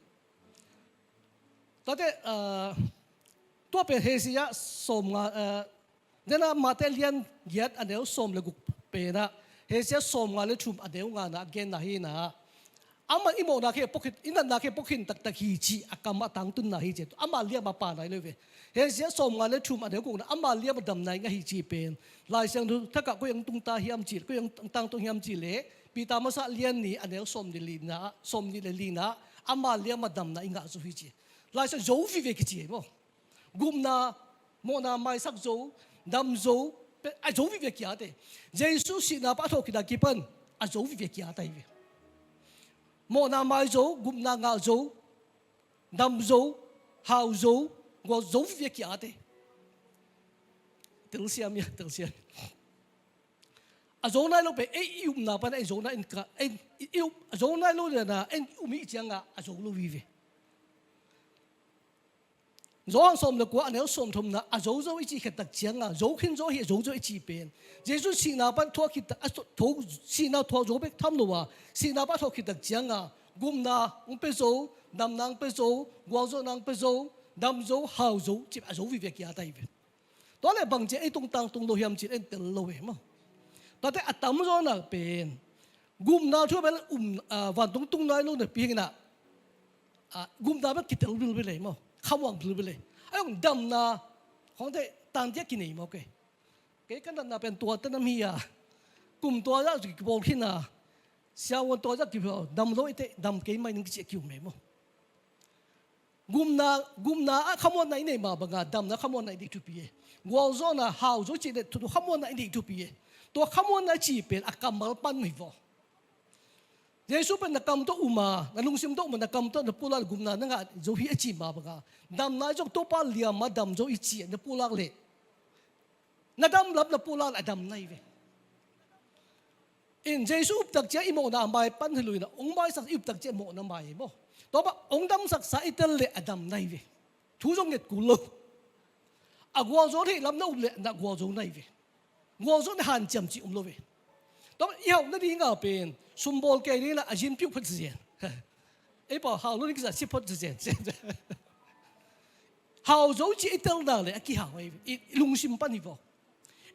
Tua teh, ah, tua pen Isaiah sawmnga, ah, den ah Mate lian giat a neu sawm le guk pen ah, Isaiah sawmnga le thum a neu ngana a genna hi in ah, amah i mawhna khempeuh pua khin, i natna khempeuh pua khin taktak hi ci a kam a tangtunna hi ci. Ama liam a pa nai lo hi ve. Isaiah sawmnga le thum a neu gukna, ama liam a damna i ngah hi ci pen Lai Siangtho thak ah koi hong tungta hiam cih, koi hong tangtung hiam cih leh Peter masa lian nih a neu sawmnih le lina, sawmnih le lina, ama liam a damna i ngah zo hi ci. Lai Siangtho zo vive kici hi maw. Gupna, mawhna maisak zo, dam zo, a zo vive kia teh. Jesu sihna pan a thawhkik a kipan a zo vive kia ta hi ve. Mawhna mai zo, gupna ngah zo, dam zo, hau zo, gual zo vive kia teh. Telsiam ia, telsiam. A zo nai lo pen ei i upna pan ei zo nai in ka, ei i up, a zo nai lo leh na ei um i ciangah a zo lo vive. Johan sawm le kua a neu sawmthumna, a zo zo i cih khit tak ciangah zo khin zo hi, a zo zo i cih pen Jesu sihna pan thuak khit tak, a tho, sihna thuak zo bek tham lo a, sihna pan thuak khit tak ciangah gupna hong pia zo, damna hong pia zo, gualzawhna hong pia zo, dam zo, hau zo, cih a zo vive kia ta hi ve. Tua leh bang ci ei tung tangtung lo hiam cih en tel lo hi maw. Tua teh a tamzaw in ah pen gupna thu pen um, ah, vantung tung nai lo napi hi in ah, ah, gupna pen kitel bilbil hi maw, khamuang bilbil hi. Ahi zong damna khawng teh tantiah kinei maw kei. Kei ka natna pen tua teh nam hi a, kum tua zah kibawl khin a, siavuan tua zah kibawl, dam lo i teh dam kei mai ning kici a kium hi maw. Gupna, gupna ah khamuanna i neih mah bangah damna khamuanna i neih thupi hi. Gualzawhna, hau zo cih leh thu, khamuanna i neih thupi hi. Tua khamuanna i cih pen a kammal pan hi vaw. Jesu pen na kam tawh um a, na lungsim tawh um a, na kam tawh na pulak leh gupna na ngah zo hi a cih mah bangah damna i zong Topa liam a dam zo i cih na pulak leh na dam lam na pulak leh a damna hi ve. In Jesu up tak ciang i mawhna a mai pan hi lo in ah, hong maisak i up tak ciang mawhna mai hi maw. Tua bang hong damsaksa i tel leh a damna hi ve. Thu zong nget kul lo. A gualzo theih lam na up leh na gualzo na hi ve. Gualzo na hanciam cih um lo ve. Tua bang i hauh nading a pen sumbawl kei ding in ah a zin piuh phot zen. Ei pau hau lo ding kisa si phot zen. Hau zo cih i telna leh a kihau hi ve. I, i lungsim pan hi vaw.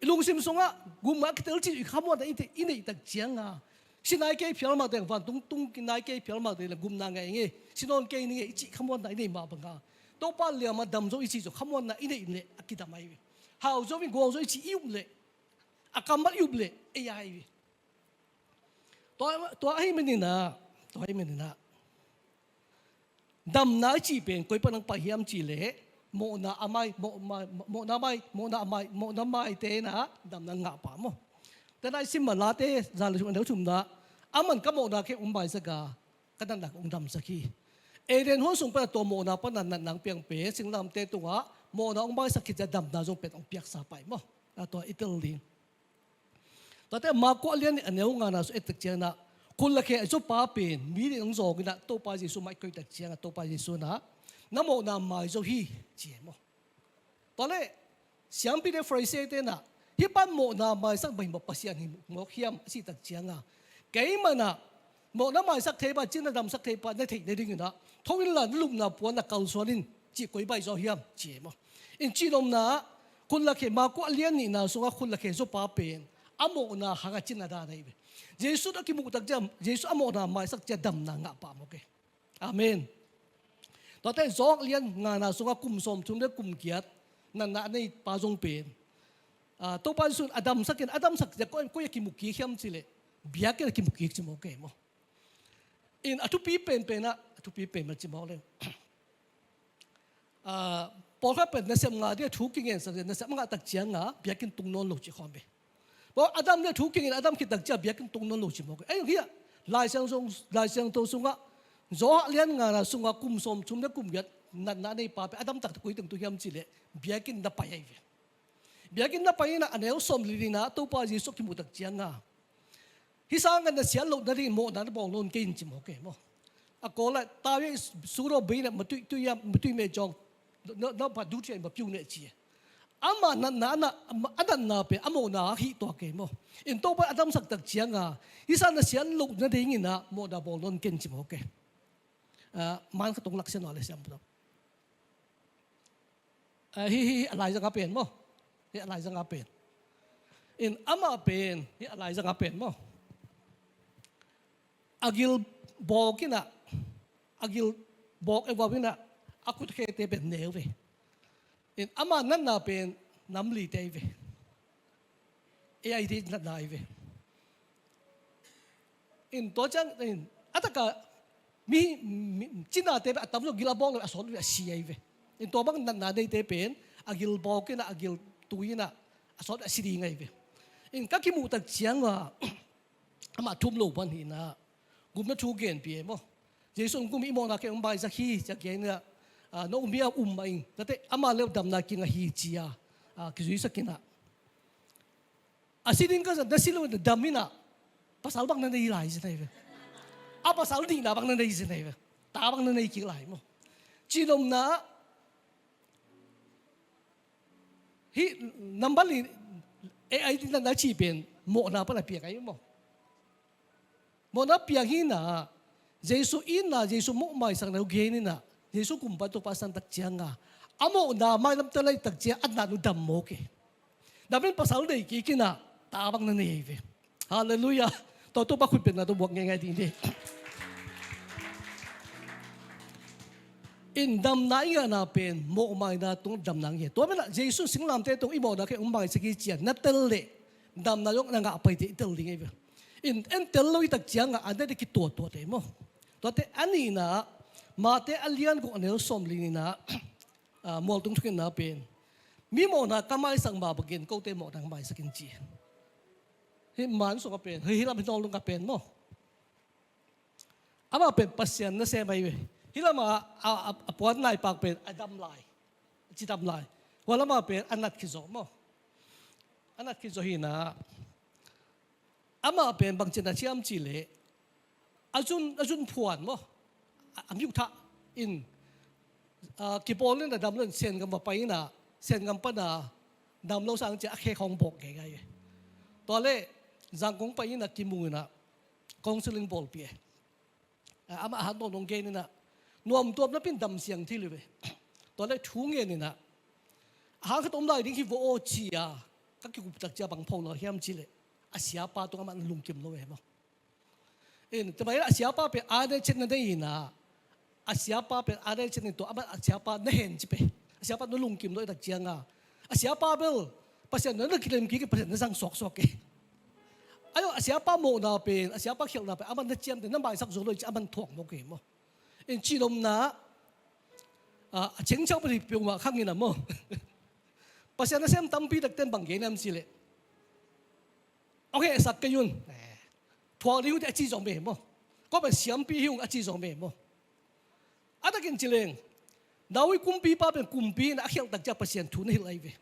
I lungsim sungah gupna a kitel cih i khamuanna i neih, i neih tak ciangah, si nai kei phial mah teng, vantung tung nai kei phial mah teng leh gupna ngah ing ei, si nawn kei ning ei i cih khamuanna i neih mah bangah Topa liam a dam zo i cih zong khamuanna i neih leh a kidam ahi ve. Hau zo in guang zo i ci i up leh, a kammal i up leh ei a hi ve. Tua, tua ahi maninah, tua ahi maninah damna i cih pen koi pan hong pai hiam cih leh mawhna a mai, mawh-, mai, mawhna mai, mawhna a mai, mawhna maite inah damna ngah pah maw. Tena i sim mah Late za le sung a neu thumna, aman ka mawhna khempeuh hong maisak a, ka natna khempeuh hong damsak hi. Eden huan sung pana tua mawhna pana natna hong piang pen singlamteh tungah mawhna hong maisak khit ciang damna zong pen hong piaksa pah hi maw. A tua i tel ding. Tuate Mark a lian nih a neu ngana sung et tak ciangin ah, khut le khe a zawpa pen mi nih hong zawng inah Topa Jesuh mai koih tak ciangin Topa Jesuh inah, na mawhna mai zo hi, ci hi maw. Tua leh siampite Pharisee-te inah, hih pan mawhna maisak mah hi maw, Pasian hi mawk hiam a cih tak ciangin, keimah inah mawhna maisak thei pa, cina damsak thei pa na theih nadingin ah, tho inla na lupna puan na kalsuan in, cih koi baih zaw hiam, ci hi maw. In cihnopna ah, khut le khe, Mark a lian nihna sungah khut le khe zawpa pen a mawhna hangah cina dan ahi ve. Jesuh a kimuh tak ciang, Jesuh a mawhna maisak ciang damna ngah pah maw ke. Amen. Tuate John lian ngana sungah kum sawmthum le kum giat natna a nei pa zong pen, ah, Topa Jesuh in a damsak in, a damsak ciang koi, koi a kimu kik hiam cih leh biakinn a kimu kik ci maw ke maw. In a thupi penpen ah, a thupi penpen ci mawk leng, ah, pawlkhat pen nasep ngah ding a thu kingensak, nasep a ngah tak ciangin biakinn tung nawn lo ci khawm ve. Bawk a dam ding a thu kingen a dam khit tak ciang biakinn tung nawn lo ci mawk. Ei, hiah Lai Siangtho, Lai Siangtho sungah Johan lian ngana sungah kum sawmthum le kum giat natna a nei pa pen a dam taktak koi teng tung hiam cih leh biakinn na pai ahi ve. Biakinn na pai inah a neu sawmli nihna Topa Jesuh kimuh tak ciangin, hih sangin na siat loh nadingin mawhna na bawl nawn kei in ci mawk e maw. A Kawl ah, 大衛所羅門 in ah မတွေ့ရ၊ မတွေ့ရသောကြောင့် ငါ့ဘဝဒုစရိုက်မပြုနဲ့ ci. Ama natna, a natna pen a mawhna ah hih tuak e maw. In Topa a damsak tak ciangin hih sangin na siat loh nadingin ah mawhna bawl nawn kei in ci mawk e. Ah, man khat hong lak sia nuam leh siam pua. Ah, hih, hih, hih a laizang a pen maw. Hih a laizang a pen. In amah pen, hih a laizang a pen maw. A gil bawk in ah, a gil bawk e vau in ah, a khut khete pen neu ve. In ama natna pen nam lite ahi ve. Ei a i te natna ahi ve. In tua ciang, in a takah mi, mi, cinate pen a tam lo gil a bawk lo a sawt lo a si ahi ve. In tua bang natna neite pen a gil bawk in ah, a gil tui in ah, a sawt a si ding ahi ve. In ka kimuh tak ciangin ah, amah thum lo pan hi in ah, gupna thu genpih e maw. Jesuh in gum i mawhna khempeuh hong maisak hi ci a gen in ah, ah, na um hi a, um mah ing. Tate ama le damna kingah hi ci a, ah, kizuisak in ah. A si ding ka zat, na si lo na dam in ah, pasal bang na nei lai zen ahi ve. A pasal nihna bang na nei zen ahi ve. Ta bang na nei kik lai maw. Cihnopna ah, hih number li, ei a i te natna cih pen mawhna pan a piang ahi maw. Mawhna piang hi in ah, Jesuh itna, Jesuh mawh maisakna uh gen in ah, Jesuh kumpa tawh pasan tak ciangin a mawhna mailam tel lai tak ciang a natna uh dam mawk e. Dam in pasal nei kik in ah, ta bang na nei ahi ve. Halleluiah. Tua Topa khut bengna tawh buak ngeingai ding hi. In damna i ngahna pen mawh maina tung damna hi. Tua manin ah Jesuh singlamteh tung i mawhna khempeuh hong maisak hi ci a na tel leh damna zong na ngah paite i tel ding ahi ve. In en tel lo i tak ciangin a na ding kituahtuah te maw. Tuate a nihna, Mate a lian guk a neu sawmli nihna, ah, mualtung thukhenna pen, mi mawhna ka maisak mah bangin kote mawhna hong maisak in ci. Hih man sungah pen, hih lam hih nawlung ah pen maw. Amah pen Pasian nasem ahi ve. Hih lamah a, a, a puan naipak pen a dam lai, a cidam lai. Hua lamah pen a nat khit zawh maw. A nat khit zawh hi in ah, amah pen bangci a nat hiam cih leh, a zun, a zun phuan maw, a, a miuk thah in, ah, kipawl in a dam lo in Sengam va pai in ah, Sengam pan a dam lo sang ciang a khe khawng bawk ngeingai e. Tua leh Zangkong pai in ah kimu in ah counseling bawlpih e. Ah, amah a han tawh nong gen in ah, nuamtuam napi in dam siang thei lo ve. Tua leh thu ngen in ah, a hang khat om lai ding hi vo aw ci a, ka kikup tak ciang bang pho lo hiam cih leh, a siapa tungah amah na lungkim lo e maw. In, tua mah in a siapa pen a nei cetna nei in ah, a siapa pen a nei cetna nei tua, amah a siapa na hen ci pen, a siapa na lungkim lo i tak ciangin a, A siapa bel Pasian na kilem kik, Pasian na zang suaksuak e. Ayo, a siapa mawhna pen, a siapa khialhna pen aman na ciamteh, na maisak zo lo ci, aman thuak mawk e maw. In cih lomna, a, a cengcau pali peuhmah khang in a maw. Pasian nasem tampi takten bang gen hiam cih leh, hong hehsak kei un, thuak ding uh teh a ci zom e maw. Kua pen siampi hi ung a ci zom e maw. A takin ci leng, David kumpipa pen kumpi in a khialh tak ciang Pasian thu na hilh ahi ve.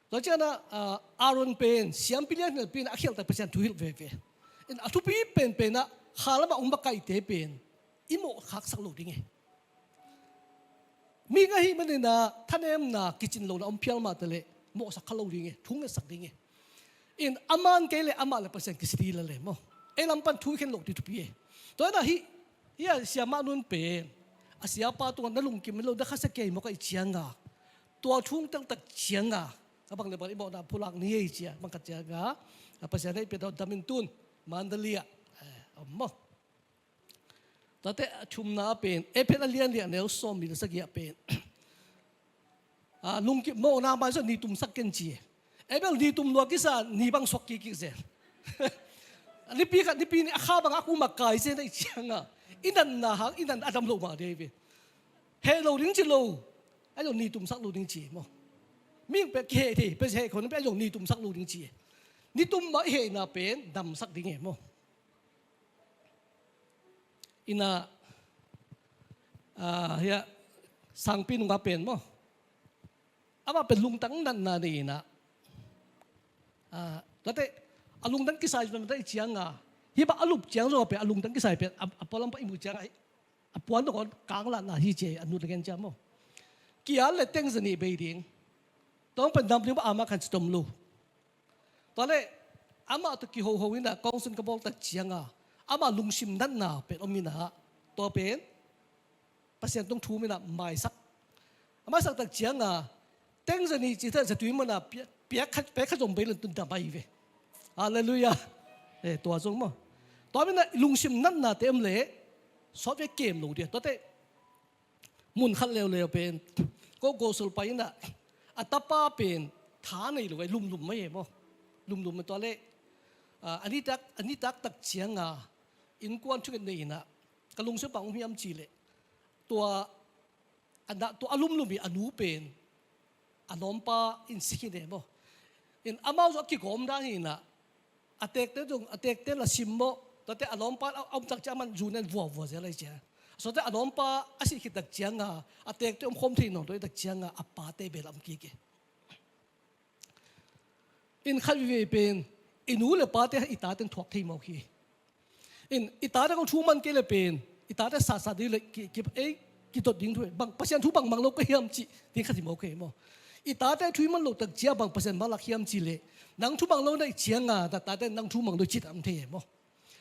Tua ciangin ah, Aaron pen siampi lianpi in a khialh tak Pasian thu hilh veve. In a thupi penpen ah kha lamah hong makaihte pen i mawhkhaksak lo ding e. Mi ngah ahih manin ah thanemna kicin lohna om phial mah taleh mawhsak kha lo ding e, thu ngetsak ding e. In a man kei leh amah le Pasian kisit hi lel e maw. Ei lam pan thu i khen loh ding thupi e. Tua in ah hih, hih a siamah nu in pen a siapa tungah na lungkim lo, na khasia kei mawk ahih ciangin, tua thu hong teltak ciangin, a bang le bang i mawhna pulak ni ei ci a, bang khat ciangin, a Pasian hehpihna tawh dam in tun Mandalay ah, eh, om maw. Tate a thumna pen, Efesa a lian li a neu sawmnih le sagih ah pen, a, lungkim, mawhna mai zong ni tumsak ken ci e. Ei bel ni tum lua kisa, ni bang suak kik kik zen. Nipi khat, nipi nih a kha bang a ku mah kai zen ahih ciangin, i natna hang, i natna a dam loh mah dei ve. Heh lo ding ci lo, a zong ni tumsak lo ding ci maw. Mi pek kiheh thei, pek heh khon pek a zong ni tumsak lo ding ci e. Ni tum mah i hehna pen damsak ding e maw. Ina, ah, hia, sangpi nungak pen maw. Amah pen lungtang natna nei ina. Ah, tate, a lungtang kisai pen tate i ciangin, hih bang a lup ciang zong pen a lungtang kisai pen, a, a pualam pa i mu ciangin, a puan dong kang latna hi ci a, a nut a gen ciang maw. Kial le teng za nih bei ding. Tua pen dam ding bang ama khan ci tom lo. Tua leh amah tawh kihoho in ah kawngsun ka bawl tak ciangin, amah lungsim natna pen om in ah, tua pen Pasian tung thum in ah maisak. A maisak tak ciangin, teng za nih cih tak zatui man ah pia, pia khat, pia khat zong bei lentun dam ahi ve. Halleluiah. Eh, tua zong maw. Tua min ah lungsim natnate om leh sawtvei kem lo dia. Tuate mun khat leuleu pen, ko gospel pai in ah, a tapa pen tha nei lo, lumlum mai e maw. Lumlum mai tua leh, ah, a nitak, a nitak tak ciangin, innkuan thunget nei in ah, ka lungsim bang om hiam cih leh, tua, a na, tua a lumlum hi a nu pen, a lawmpa in si khin e maw. In amau zong a kigawm dan hi in ah, a tekte zong, a tekte la sim maw, tuate a lawmpa a om tak ciang aman zu nen vuavua zel ahi ciang. Suate a lawmpa a sih khit tak ciangin, a tekte om khawm thei nawn lo tak ciangin, a pate bel a om kik e. In khat veve pen, i nu le pate i taten thuak thei mawk hi. In, i tate kong thu man kei le pen, i tate sasa ding le ki, ki, ei, kidot ding thu, bang, Pasian thu bang mang lo ka hiam cih, ding khat hi mawk e maw. I tate thu i man lo tak ciang bang Pasian mang lak hiam cih leh, nang thu mang lo na hih ciangin, na tate nang thu mang lo cih tak om thei e maw.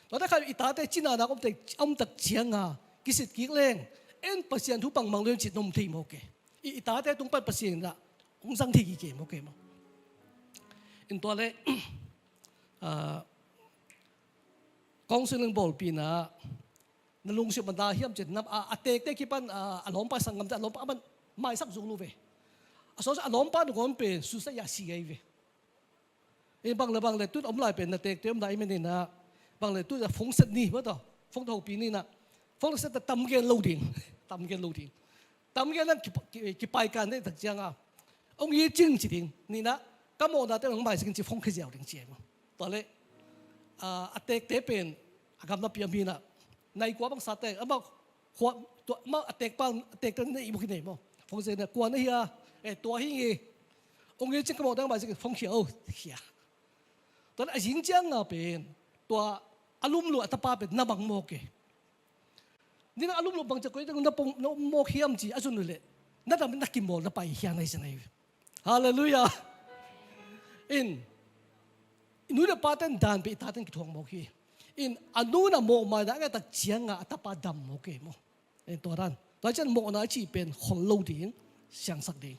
Tua tak khat i tate cina nak om tak, om tak ciangin, kisit kik leng, en Pasian thu bang mang lo hiam cih na om thei mawk e. I, i tate tung pan Pasian in ah hong zang thei kik e maw, kei maw. In tua leh, ah, counseling bawlpih in ah, na lungsim a na hiam cih, na, a, a tekte kipan, ah, a lawmpa sanggamte, a lawmpa aman maisak zo lo ve. A sawt a lawmpa nangawn pen suicide a si ahi ve. In bang le bang le tun om lai pen na tekte om lai i men in ah, bang le tun a phone set ni maw, tua phone tawh hopih ni in ah, phone set tam gen lo ding, tam gen lo ding. Tam gen nan ki, ki, kipai kan dei tak ciangin, hong it cing ci ding, ni in ah, ka mawhnate hong maisak in ci phone khia ziau ding ci e maw. Tua leh, ah, a tekte pen a gamlapi a mi in ah, nai kua bang sate, amah khua, tua, amah a tekpa, a tekte na i mu khin e maw. Phone set na kua na hi a, eh, tua hi nge. Hong it cing, ka mawhna hong maisak in phone khia o, khia. Tua leh a zing ciangin pen, tua a lumlum a tapa pen na mang mawk e. Ni in ah a lumlum bang ci a koi dang na pong, na om mawk hiam ci a zon uh leh, na dam na kimawl na pai hiam ahi zen ahi. Halleluiah. In, i nu le paten dan pen i taten kithuak mawk hi. In, a nu in ah mawhmaina a ngai tak ciangin a tapa dam mawk e maw. Eh, tua dan. Tua ciang mawhna a cih pen khol lo ding, siangsak ding.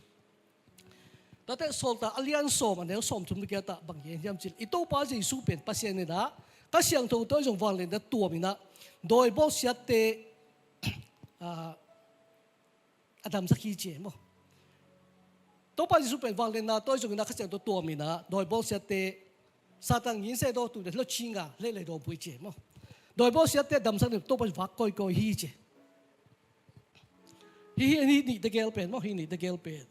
Tuate Sawltak a lian sawm, a neu sawmthum le giat ah bang gen hiam cih leh, i Topa Jesu pen Pasian in ah, Kha Siangtho tawh zong vangliatna tuam in ah, dawi bawlsiatte, ah, a damsak hi ci e maw. Topa Jesu pen vangliatna tawi zongin ah Kha Siangtho tuam in ah dawi bawlsiatte, Satan ngin se daw tu de lo chinga le le daw bui ci maw. Dawi bawlsiatte damsak ni Topa vak kawikawi hi ci. Hi hi ni ni tegel pen maw, hi ni tegel pen.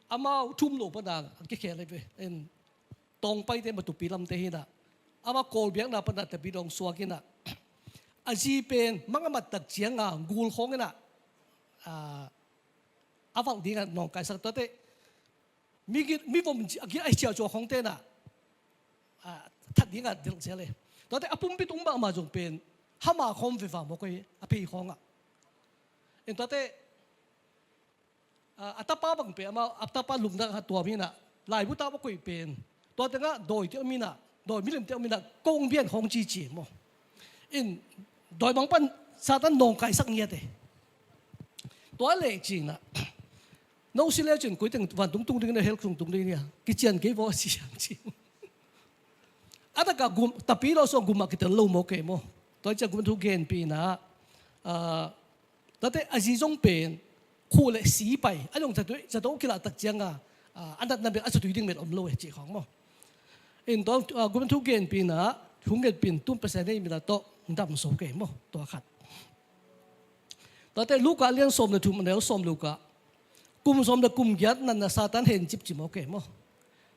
Amau thum lo pana an kikhel hi ve. En tawng paite matupi lamte hi na. Amau Kawl biakna pana tapi dawng suak hi na. A zi pen mang a mat tak cianga gul khawng hi na. A, a valh dingah nawngkaisak tuate. Mi git, mi vom a git a ciau cua khawng te na. A, that dingah delh sia le. Tuate a pumpi tung mahmah zong pen. Hama khawm ve va maw koi a phei khawngah. En tuate, a, a tapa bang pen amau a tapa lupna kha tuam hi na. Laibu tapa koih pen. Tua tengah dawi te om hi na. Dawi milim te om hi na. Kong bian khawng cici maw. In dawi bang pan Satan nawngkaisak ngiat e. Tua le ci na. No si le cin kuiteng vantung tung ding na hell tung tung ding nia. Kician kei vaw si siang ci. A taka gum, tapi lo so gum a kitel lo maw kei maw. Tua cia gum thu genpi na. A, tate a zi zong pen khu le si pai a zong zato, zato kila tak cianga, a, a natna bel a zatui ding met om lo e ci khawng maw. In tua, a, gum thu genpi na, thu genpi in tun Pasian hei mina tawh dam so kei maw. Tua khat. Tate Luka lian sawm le thum a neu sawm Luka. Kum sawm le kum giat natna Satan hencip ci maw kei maw.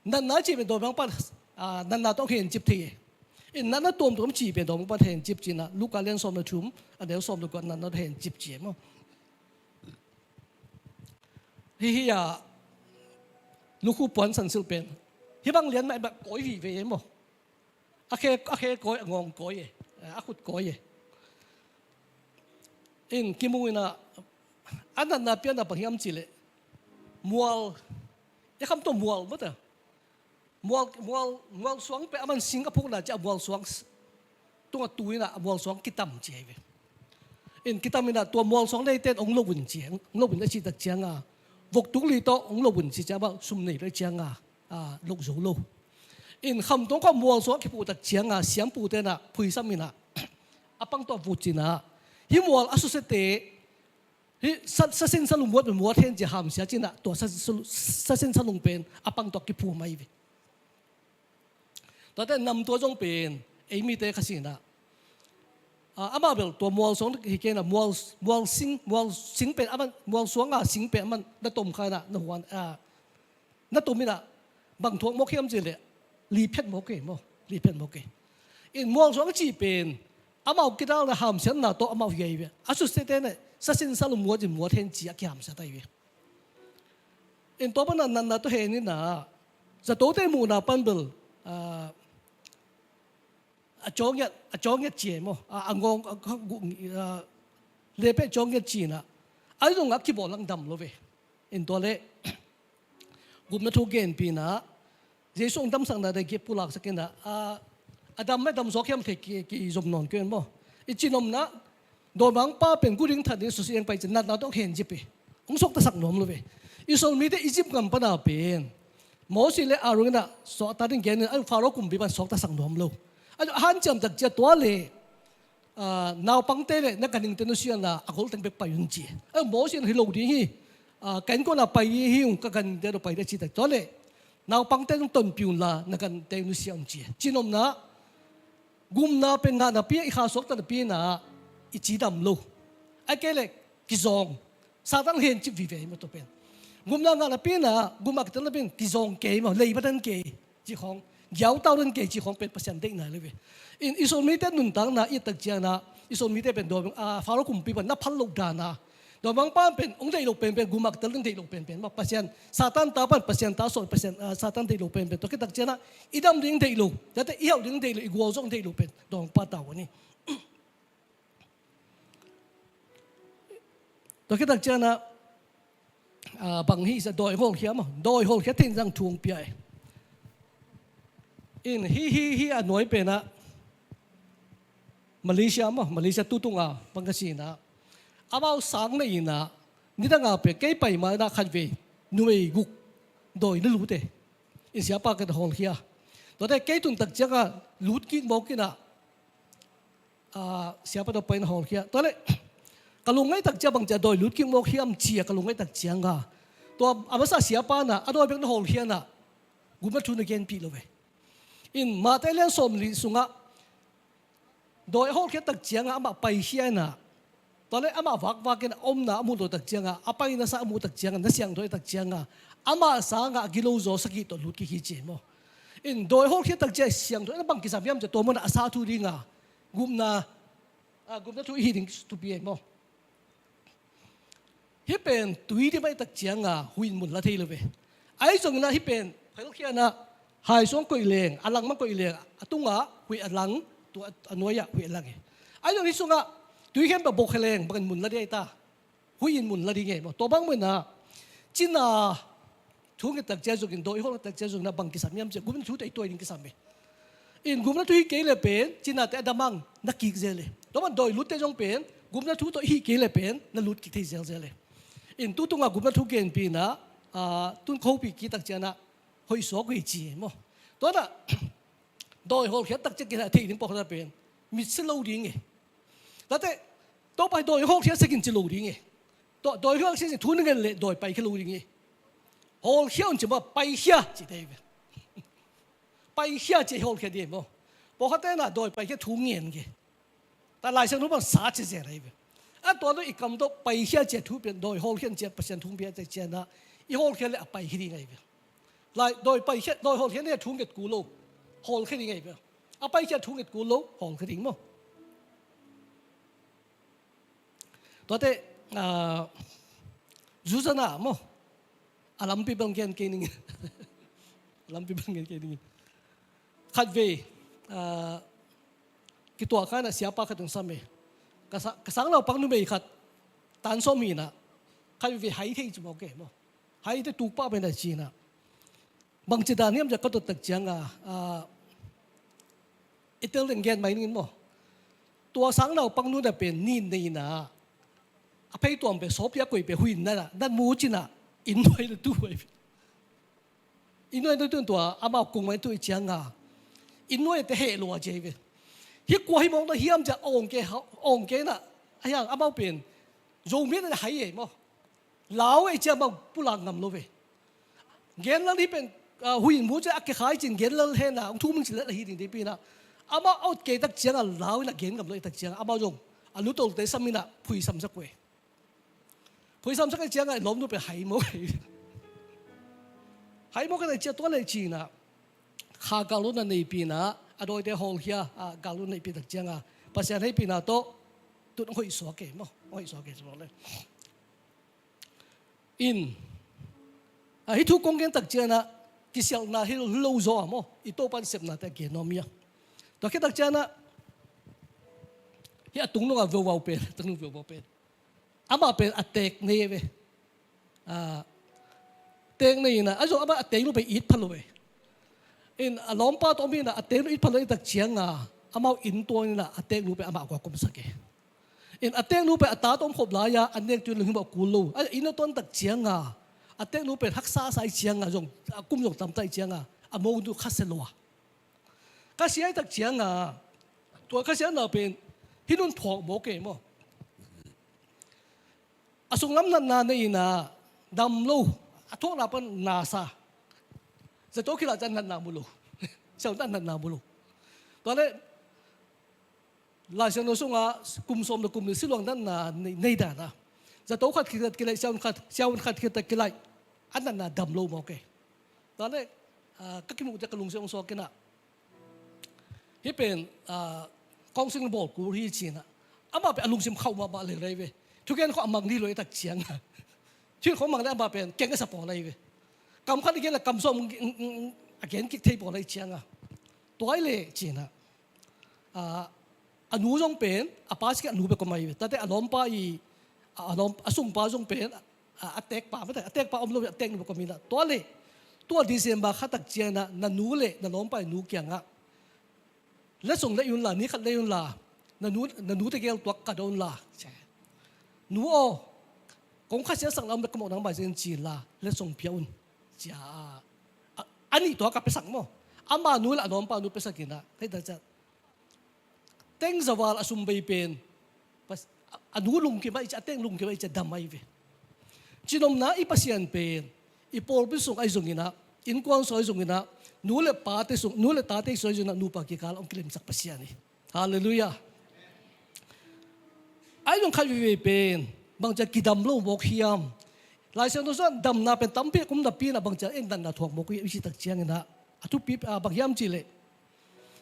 Natna ci pen dawimangpa, a, natna tawh hencip thei e. In natna tuamtuam ci pen dawimangpa hencip ci na Luka lian sawm le thum a neu sawm Luka natna hencip ci e maw. Hi hi a lukhu puan sansilh pen. Hi bang lian mah bak kawi vive e maw. A khe, a khe kawi, a ngawng kawi e, a khut kawi e. In kimu in a, a natna pianna bang hiam cih leh mual, i kham tawh mual maw ta. Mual, mual, mual suang pen a man sing a phukna ciah mual suang s-, tungah tu in a mual suang kitam ci hi ve. In kitam in a tua mual suang neite in ong lo un ci, ong lo un a cih tak cianga vok tuk li tawh ong lo un ci ciah bang sum nei lo cianga a, lok zo lo. In kham tawng khawm mual suang a kipuh tak cianga siampu te in a phuisam in a, a pang tawh vut ci in a, hi mual a susiate, hi sa, sasin salung muat muat hen ci hamsia ci in a, tua sa, sa, sasin salung pen a pang tawh kiphuh mai ve. Tuate namtua zong pen ei mite kha si in a, a, amah bel tua mual suang hi kei in a, mual, mual sing, mual sing pen a man, mual suanga sing pen a man na tom kha in a, na huan, a, na tom in a, bang thuak mawk hiam cih leh liphet mawk kei maw, liphet mawk kei. In mual suang cih pen amau kidalna hamsiatna tawh amau hiai ve. A susiate in a sasin salung muat in muat hen ci a kihamsiat ahi ve. In tua pana natna tawh hen in a, zatote muhna pan bel, a, a cawngiat, a cawngiat ci e maw, a, a ngawng, a, a, a, lepeh cawngiat ci in a, a zong a kibawl lang dam lo ve. In tua leh gupna thu genpi in a, Jesu ong damsakna dai gep pulaksak in a, a, a dam mah dam suak hiam thei ki, kizom nawn kei maw. I cinomna, dawimangpa pen gu ding that ding susia eng pai ci natna tawh ong hen zip hi. Ong suaktasak nuam lo ve. Israel mite Egypt ngam pana pen Moses le Aaron in a suakta ding gen in a, Pharaoh kumpi pan suaktasak nuam lo. A hanciam tak ciah tua le, a, naupangte le na ganhingte nusia in a, a golteng bek pai un ci. A, Moses in hi lo ding hi, a, ka innkuan a pai ding hi ung, ka ganhingte lo pai ding ci tak tua le, naupangte zong tonpih un la na ganhingte nusia un ci. Cinomna, gumna pen ngah napi a i kha suakta napi in a i cidam lo. Ahih kei leh kizawng. Satan hencip vive hi mah tua pen. Gumna ngah napi in a, gum a kitel napi in kizawng kei maw, leiba dan kei cih khawng, giautau dan kei cih khawng pen Pasian deihna hi lo ve. In Israel mite nuntakna i et tak ciang a, Israel mite pen dawi, a, Pharaoh kumpi pan na phal loh dan a, dawimangpa pen ong deih loh penpen, gum a kitel ding deih loh penpen maw, Pasian, Satan ta pan Pasian ta sawl, Pasian, a, Satan deih loh penpen. Tua khit tak ciang a i dam ding deih lo, tate i hauh ding deih lo, i gualzawh deih loh pen dawimangpa ta uh a ni. Tua khit tak ciang a, a, bang hi sa, dawi hawlkhia maw, dawi hawlkhia theih zang thu ong pia e. In hi, hi, hi a nuai pen a, Malaysia maw, Malaysia tu tung a bang ka si in a, amau sang na in a, nidang a pen kei pai ma in a khatvei numei guk dawi na lut e. In siapa ka hawlkhia. Tuate kei tun tak ciang a lut kik mawk in a, a, siapa tawh pai na hawlkhia. Tua leh ka lungngaih tak ciang bang ciang dawi lut kik mawk hiam ci a ka lungngaih tak ciang a, Tua a masa siapa in ah a dawi bek na hawlkhia in ah gupna thu na genpih lo ve. In Matthai lian sawmli sungah dawi a hawlkhia tak ciangah amah paikhia in ah, tua leh amah vakvak in a omna a muh lo tak ciangah, a paina sa a muh tak ciangah, na siangtho tak ciangah, amah sangah a gilo zaw sagih tawh lut kik hi ci maw. In dawi hawlkhia tak ciangah siangtho in a bang kisam hiam ci a, tua munah a sa thu dinga gupna, a, gupna thu i hih ding thupi hi maw. Hih pen tui ding mah i tak cianga huih in mun la thei lo ve. Ahi zongin ah hih pen phailkhia in ah hai sungah koih leng, a lang mah koih leng, a tungah huih a lang, tua a nuai-ah huih a lang hi. Ahi zongin hih sungah tui khempeuh bawhkhia leng bangin mun la ding hi ta. Huih in mun la ding hi maw. Tua bang mah in ah cina thu nget tak ciang zongin, dawi hawlkhia tak ciang zongin ah bang kisam hiam ci a, gupna thu tawh i tuai ding kisam hi. In gupna thu hih kei leh pen cinate a dam hang na kik zel hi. Tua bang dawi lutte zong pen gupna thu tawh hih kei leh pen na lut kik thei zelzel hi. In tu tungah gupna thu genpih in ah, a, tun khopi kik tak ciang ah hoih suak uh hi ci hi maw. Tua in ah dawi hawlkhia tak ciang kei a thei ding pawlkhat pen mitsi lo ding hi. Tate, Topa, dawi hawlkhia sek in ci lo ding hi. Tua dawi hawlkhia sek in thu na ngen leh dawi paikhia lo ding hi. Hawlkhia un ci maw, paikhia ci thei ve. Paikhia ci hawlkhia ding hi maw. Pawlkhatte in ah dawi paikhia thu ngen hi. Tua Lai Siangtho bang sa ci zel ahi ve. A tua lo i kam tawh paikhia ci a thu pen dawi hawlkhia ci a Pasian thu pia ci ciang ah i hawlkhia leh a paikhia ding ahi ve. Lai, dawi paikhia, dawi hawlkhia ni a thu nget kul lo, hawlkhia ding ahi ve. A paikhia thu nget kul lo, hawlkhia ding maw. Tuate, ah, Zuzana maw. A lampi bang gen kei ning. A lampi bang gen kei ning. Khatvei, ah, kituah kha in ah siapa khat hong sam hi. Ka sa-, ka sang naupang numei khat tan sawm hi in ah, khatvei hai thei ci maw kei maw. Hai thei tukpah pen a ci in ah. Bangci dan hiam ci a ka dot tak cianga, ah, i tel ding gen mai ning maw. Tua sang naupang nu in ah pen nin nei in ah, a pheituam pen sawpia koih pen huih in na, na mu ci in ah, inn nuai na tu hi. Inn nuai na tu in tua amau kung mai tu hi cianga, inn nuaite heh lua ci hi ve. Hih kua hih mawk na hiam ci a awng kei, awng kei in ah, a hiang amau pen Zomi in ah hai hi maw. Lau ei ci a amau pulak ngam lo ve. Genlal hih pen, ah, huih in mu ci a kikhai cin genlal hen a hong thum ing ci leh la hi ding te pi in ah. Amau a ut kei tak cianga lau in ah gen ngam lo ei tak cianga amau zong a lutolte sam in ah phuisamsak uh hi. Phuisamsak ei cianga i lawmnu pen hai mawk hi. Hai mawk ei tak ciang tua leh ci in ah kha galna neihpih in ah, a dawite hawlkhia, ah, galna neihpih tak cianga Pasian hehpihna tawh tun hong hoih suak hi maw. Hong hoih suak hi ci maw le. In, ah, hih thu kong gen tak ciang ah kisialhna hi lo zaw a maw, i Topa in sepnate a gen nuam hi a. Tua khit tak ciang ah hih a tungnungah veuvau pen, tungnung veuvau pen, amah pen a teek nei ve. Ah, teek nei in ah, a zong amah a teek lo pen it pha lo ve. In a lawmpa tawh om in ah a teek lo it pha lo ei tak cianga amau inn tuan in ah a teek lo pen amah kua kumsak hi. In a teek lo pen a ta tawh om khop lai-a an nek tu in lunghimawh kul lo. A inn a tuan tak cianga a teek lo pen haksa sa ei cianga zong, a kum zong tam ta ei cianga a mo tu khasia lo a. Khasia ei tak cianga tua khasiatna pen hih nun phawk mawk ei maw. A sunglam natna nei in ah dam lo, a thuakna pan na sa. Zato khit leh a natna mu lo. Siavuan a natna mu lo. Tua leh Lai Siangtho sungah kum sawm le kum nih siluang natna nei, nei dan a. Zato khat khit tak kilai, siavuan khat, siavuan khat khit tak kilai, a natna dam lo mawk ei. Tua leh, ah, ka kimuh ciang ka lungsim hong suak in ah. Hih pen, ah, counselling bawl kul hi ci in ah. Amah pen a lungsim khauh mahmah lel ahi ve. Thugen khawng a mang dih lo ei tak cianga. Thugen khawng a mang dih amah pen keng a sa pawl ahi ve. Kam khat i gen leh kam sawm a gen kik thei pawl ahi cianga. Tua ahih leh ci in ah. Ah, a nu zong pen, a pa si kei a nu bek om ahi ve. Tate a lawmpa i, a, a lawm, a sungpa zong pen, a, a teekpa, mate, a teekpa om lo, a teeknu bek om in ah. Tua leh, tua December kha tak ciang ah, na nu leh na lawmpa i nu kiangah letsong lei unla, ni khat lei unla, na nu, na nu tegel tua ka do unla. Nu aw, kong khasiatsak na om bek ka mawh nang mai zen ci inla, letsong pia un. Ci a, a, a nih tua ka piasak maw. Ama nu leh a lawmpa nu piasak in ah, hei dah ciah. Teng za val a sum bei pen, pas-, a, a nu lungkim ahi ciah, a teek lungkim ahi ciah dam ahi ve. Cinomna i Pasian pen i pawlpi sung ahi zonginah, innkuan sung ahi zonginah, nu le pate sung, nu le tate sung ahi zonginah, nupa kikal hong kilemsak Pasian hi. Halleluiah. Ahi zong khat veivei pen bangcia kidam lo mawk hiam? Lai Siangtho sungah damna pen tampi a om napi inah bangcia en natna thuak mawk hiam i cih tak cianginah a thupi, ah, bang hiam cihleh,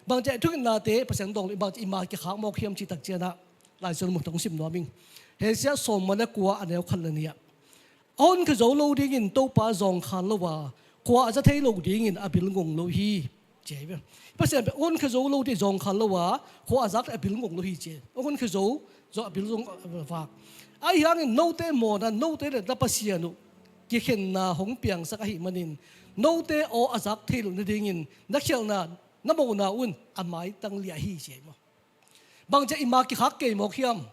bangcia i thungetnate Pasian dawng le bangcia i ma kikhak mawk hiam cih tak cianginah Lai Siangtho mun thong sim nuam ing. Hesaya sawmnga le kua, a neu khat le nih ah, a honkhia zo lo dingin Topa zawngkhal lo a, khua a za thei lo dingin a bil ngong lo hi, ci hi ve. Pasian pen a honkhia zo lo ding zawngkhal lo a, khua a zak a bil ngong lo hi, ci. A honkhia zo, zo a bil zong, a vak. Ahi hangin note mawhna, note le na Pasian uh kikhenna hong piangsak ahih manin, note aw a zak thei loh nadingin na khialhna, na mawhna un a maitang liah hi, ci hi maw. Bangcia i ma kikhak kei mawk hiam?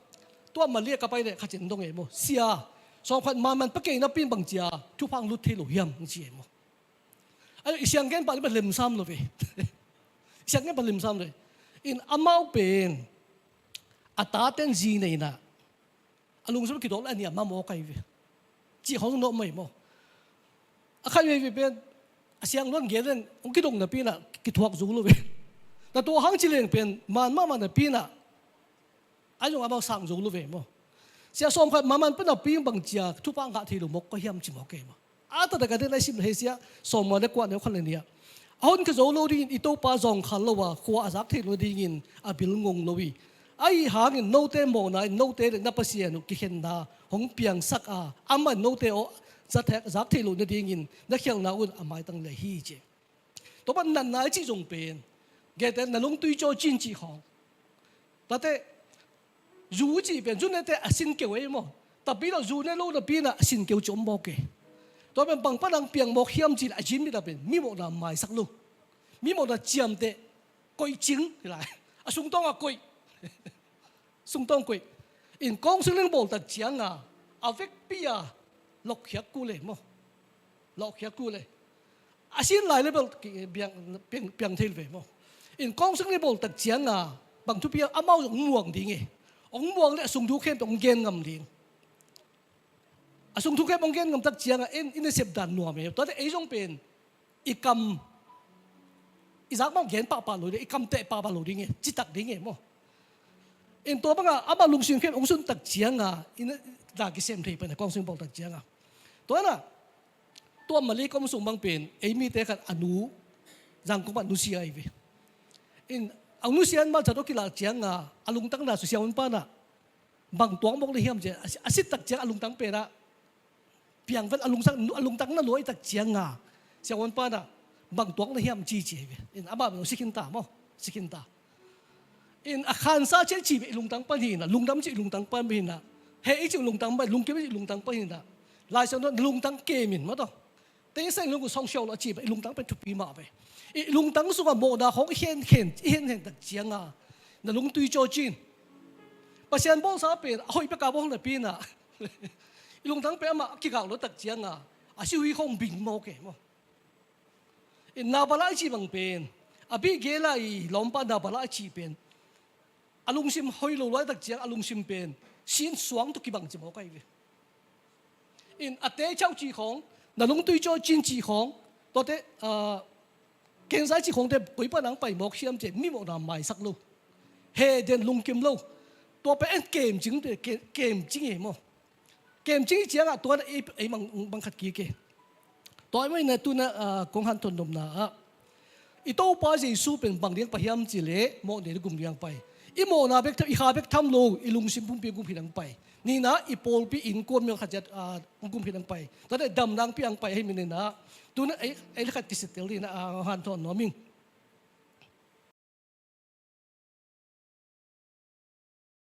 Tua Mali ah ka pai leh khat ciang dong e maw, sia, sawmkhat manman pia kei napi in bangcia thupha hong lut thei lo hiam, ci e maw. A, i sianggen pah le lemsam lo ve. I sianggen pah lemsam lo ve. In amau pen a taten zi nei inah a lungsim kidawk le a nia mamawh kai ve, cih khawng zong nawh mai maw. A khat veivei pen a siang luan gen leng hong kidong napi inah kithuak zo lo ve. Na tua hang ci leng pen man mahmah napi inah ahi zong amau sang zo lo ve maw. Sia, sawmkhat manman pia napi in bangcia thupha ngah thei lo mawk ka hiam, ci mawk e maw. A taktak a den a i sim le, Hesaya sawmnga le kua, neu khat le nih ah, a honkhia zo lo dingin i Topa zawngkhal lo a, khua a zak thei lo dingin a bil ngong lo hi. Ahi hangin note mawhna in note le na Pasian uh kikhenna hong piangsak a, amah in note aw zak thei, zak thei loh nadingin na khialhna un a maitang liah hi, ci. Tua pan natna i cih zong pen, gete na lungtui caw cin cih khawng. Tate, zu cih pen zu nete a sin keu ei maw. Tapi lo zu ne lo napi inah a sin keu ci om mawk e. Tua pen bang pan hong piang mawk hiam cih leh a zin mi la pen mi mawhna maisak lo, mi mawhna ciamteh, koih cing hi lai. A sungtawng a koih. Sungtawng koih. In kawngsing ling bawl tak cianga a vekpi a lokkhiak kul e maw. Lokkhiak kul e. A sin lai le bel ki-, biang, piang, piang thei ve maw. In kawngsing ling bawl tak cianga bang thupi a, amau hong muang ding e. Hong muang le a sung thu khempeuh hong gen ngam ding. A sung thu khempeuh hong gen ngam tak cianga en i nasep dan nuam e. Tuate ei zong pen i kam, i zak bang gen pahpah lo ding, i kam teh pahpah lo ding e, citak ding e maw. In tua banga amah lungsim khempeuh hong sun tak cianga i na, na kisem thei pen a kawngsing bawl tak cianga. Tua inah tua Mali kom sung bang pen ei mite khat a nu Zangkong pan nusia ahi ve. In a nusia in malcha tawh kilak cianga a lungtang na su siavuan panah bang tuak mawk le hiam ci a, a sit tak ciang a lungtang penah piang ven a lungtang, a lungtang na nuai tak cianga siavuan panah bang tuak na hiam ci ci ahi ve. In amah bel si khin ta maw, si khin ta. In a khansa ciah cih beh i lungtang pan hinah, lungdam cih i lungtang pan hinah, heh i cih i lungtang pan, lungkim i cih i lungtang pan hinah, Lai Siangtho lungtang kemin maw tawh. Teng sang lung song siau lo a cih beh i lungtang pen thupi mah ve. I lungtang sungah mawhna khawng i henkhen, i henkhen tak cianga na lungtui caw cin. Pasian bawlsa pen a hoih beka bawl napi inah i lungtang pen amah a kigak lo tak cianga a sihui khawng bing mawk e maw. Nabala i cih bang pen, Abigail i lawmpa Nabala i cih pen a lungsim hoih lo luai tak ciang a lungsim pen sin suang tawh kibang ci mawk ahi ve. In a tecau cih khawng, na lungtui caw cin cih khawng, tuate, ah, kenzai cih khawngte koi pan hong pai mawk hiam ci, mi mawhna maisak lo, heh den lungkim lo. Tua pen en kemcing, ke-, kemcing e maw. Kemcing i ciangah tua ei, ei bang, bang khat kik e. Tua ei mah inah tu inah, ah, kong hanthawn nopna ah i Topa Jesu pen bang ding pai hiam cih leh mawhna le gum ding pai. I mawhna bek tham, i kha bek tham lo, i lungsim pumpi gum hi ding pai. Nihna i pawlpi innkuan mi khat ciat, ah, gum hi ding pai. Tua le damna hong pia ding pai ahih manin ah tu inah ei, ei le khat kisitel ding inah, ah, hanthawn nuam ing.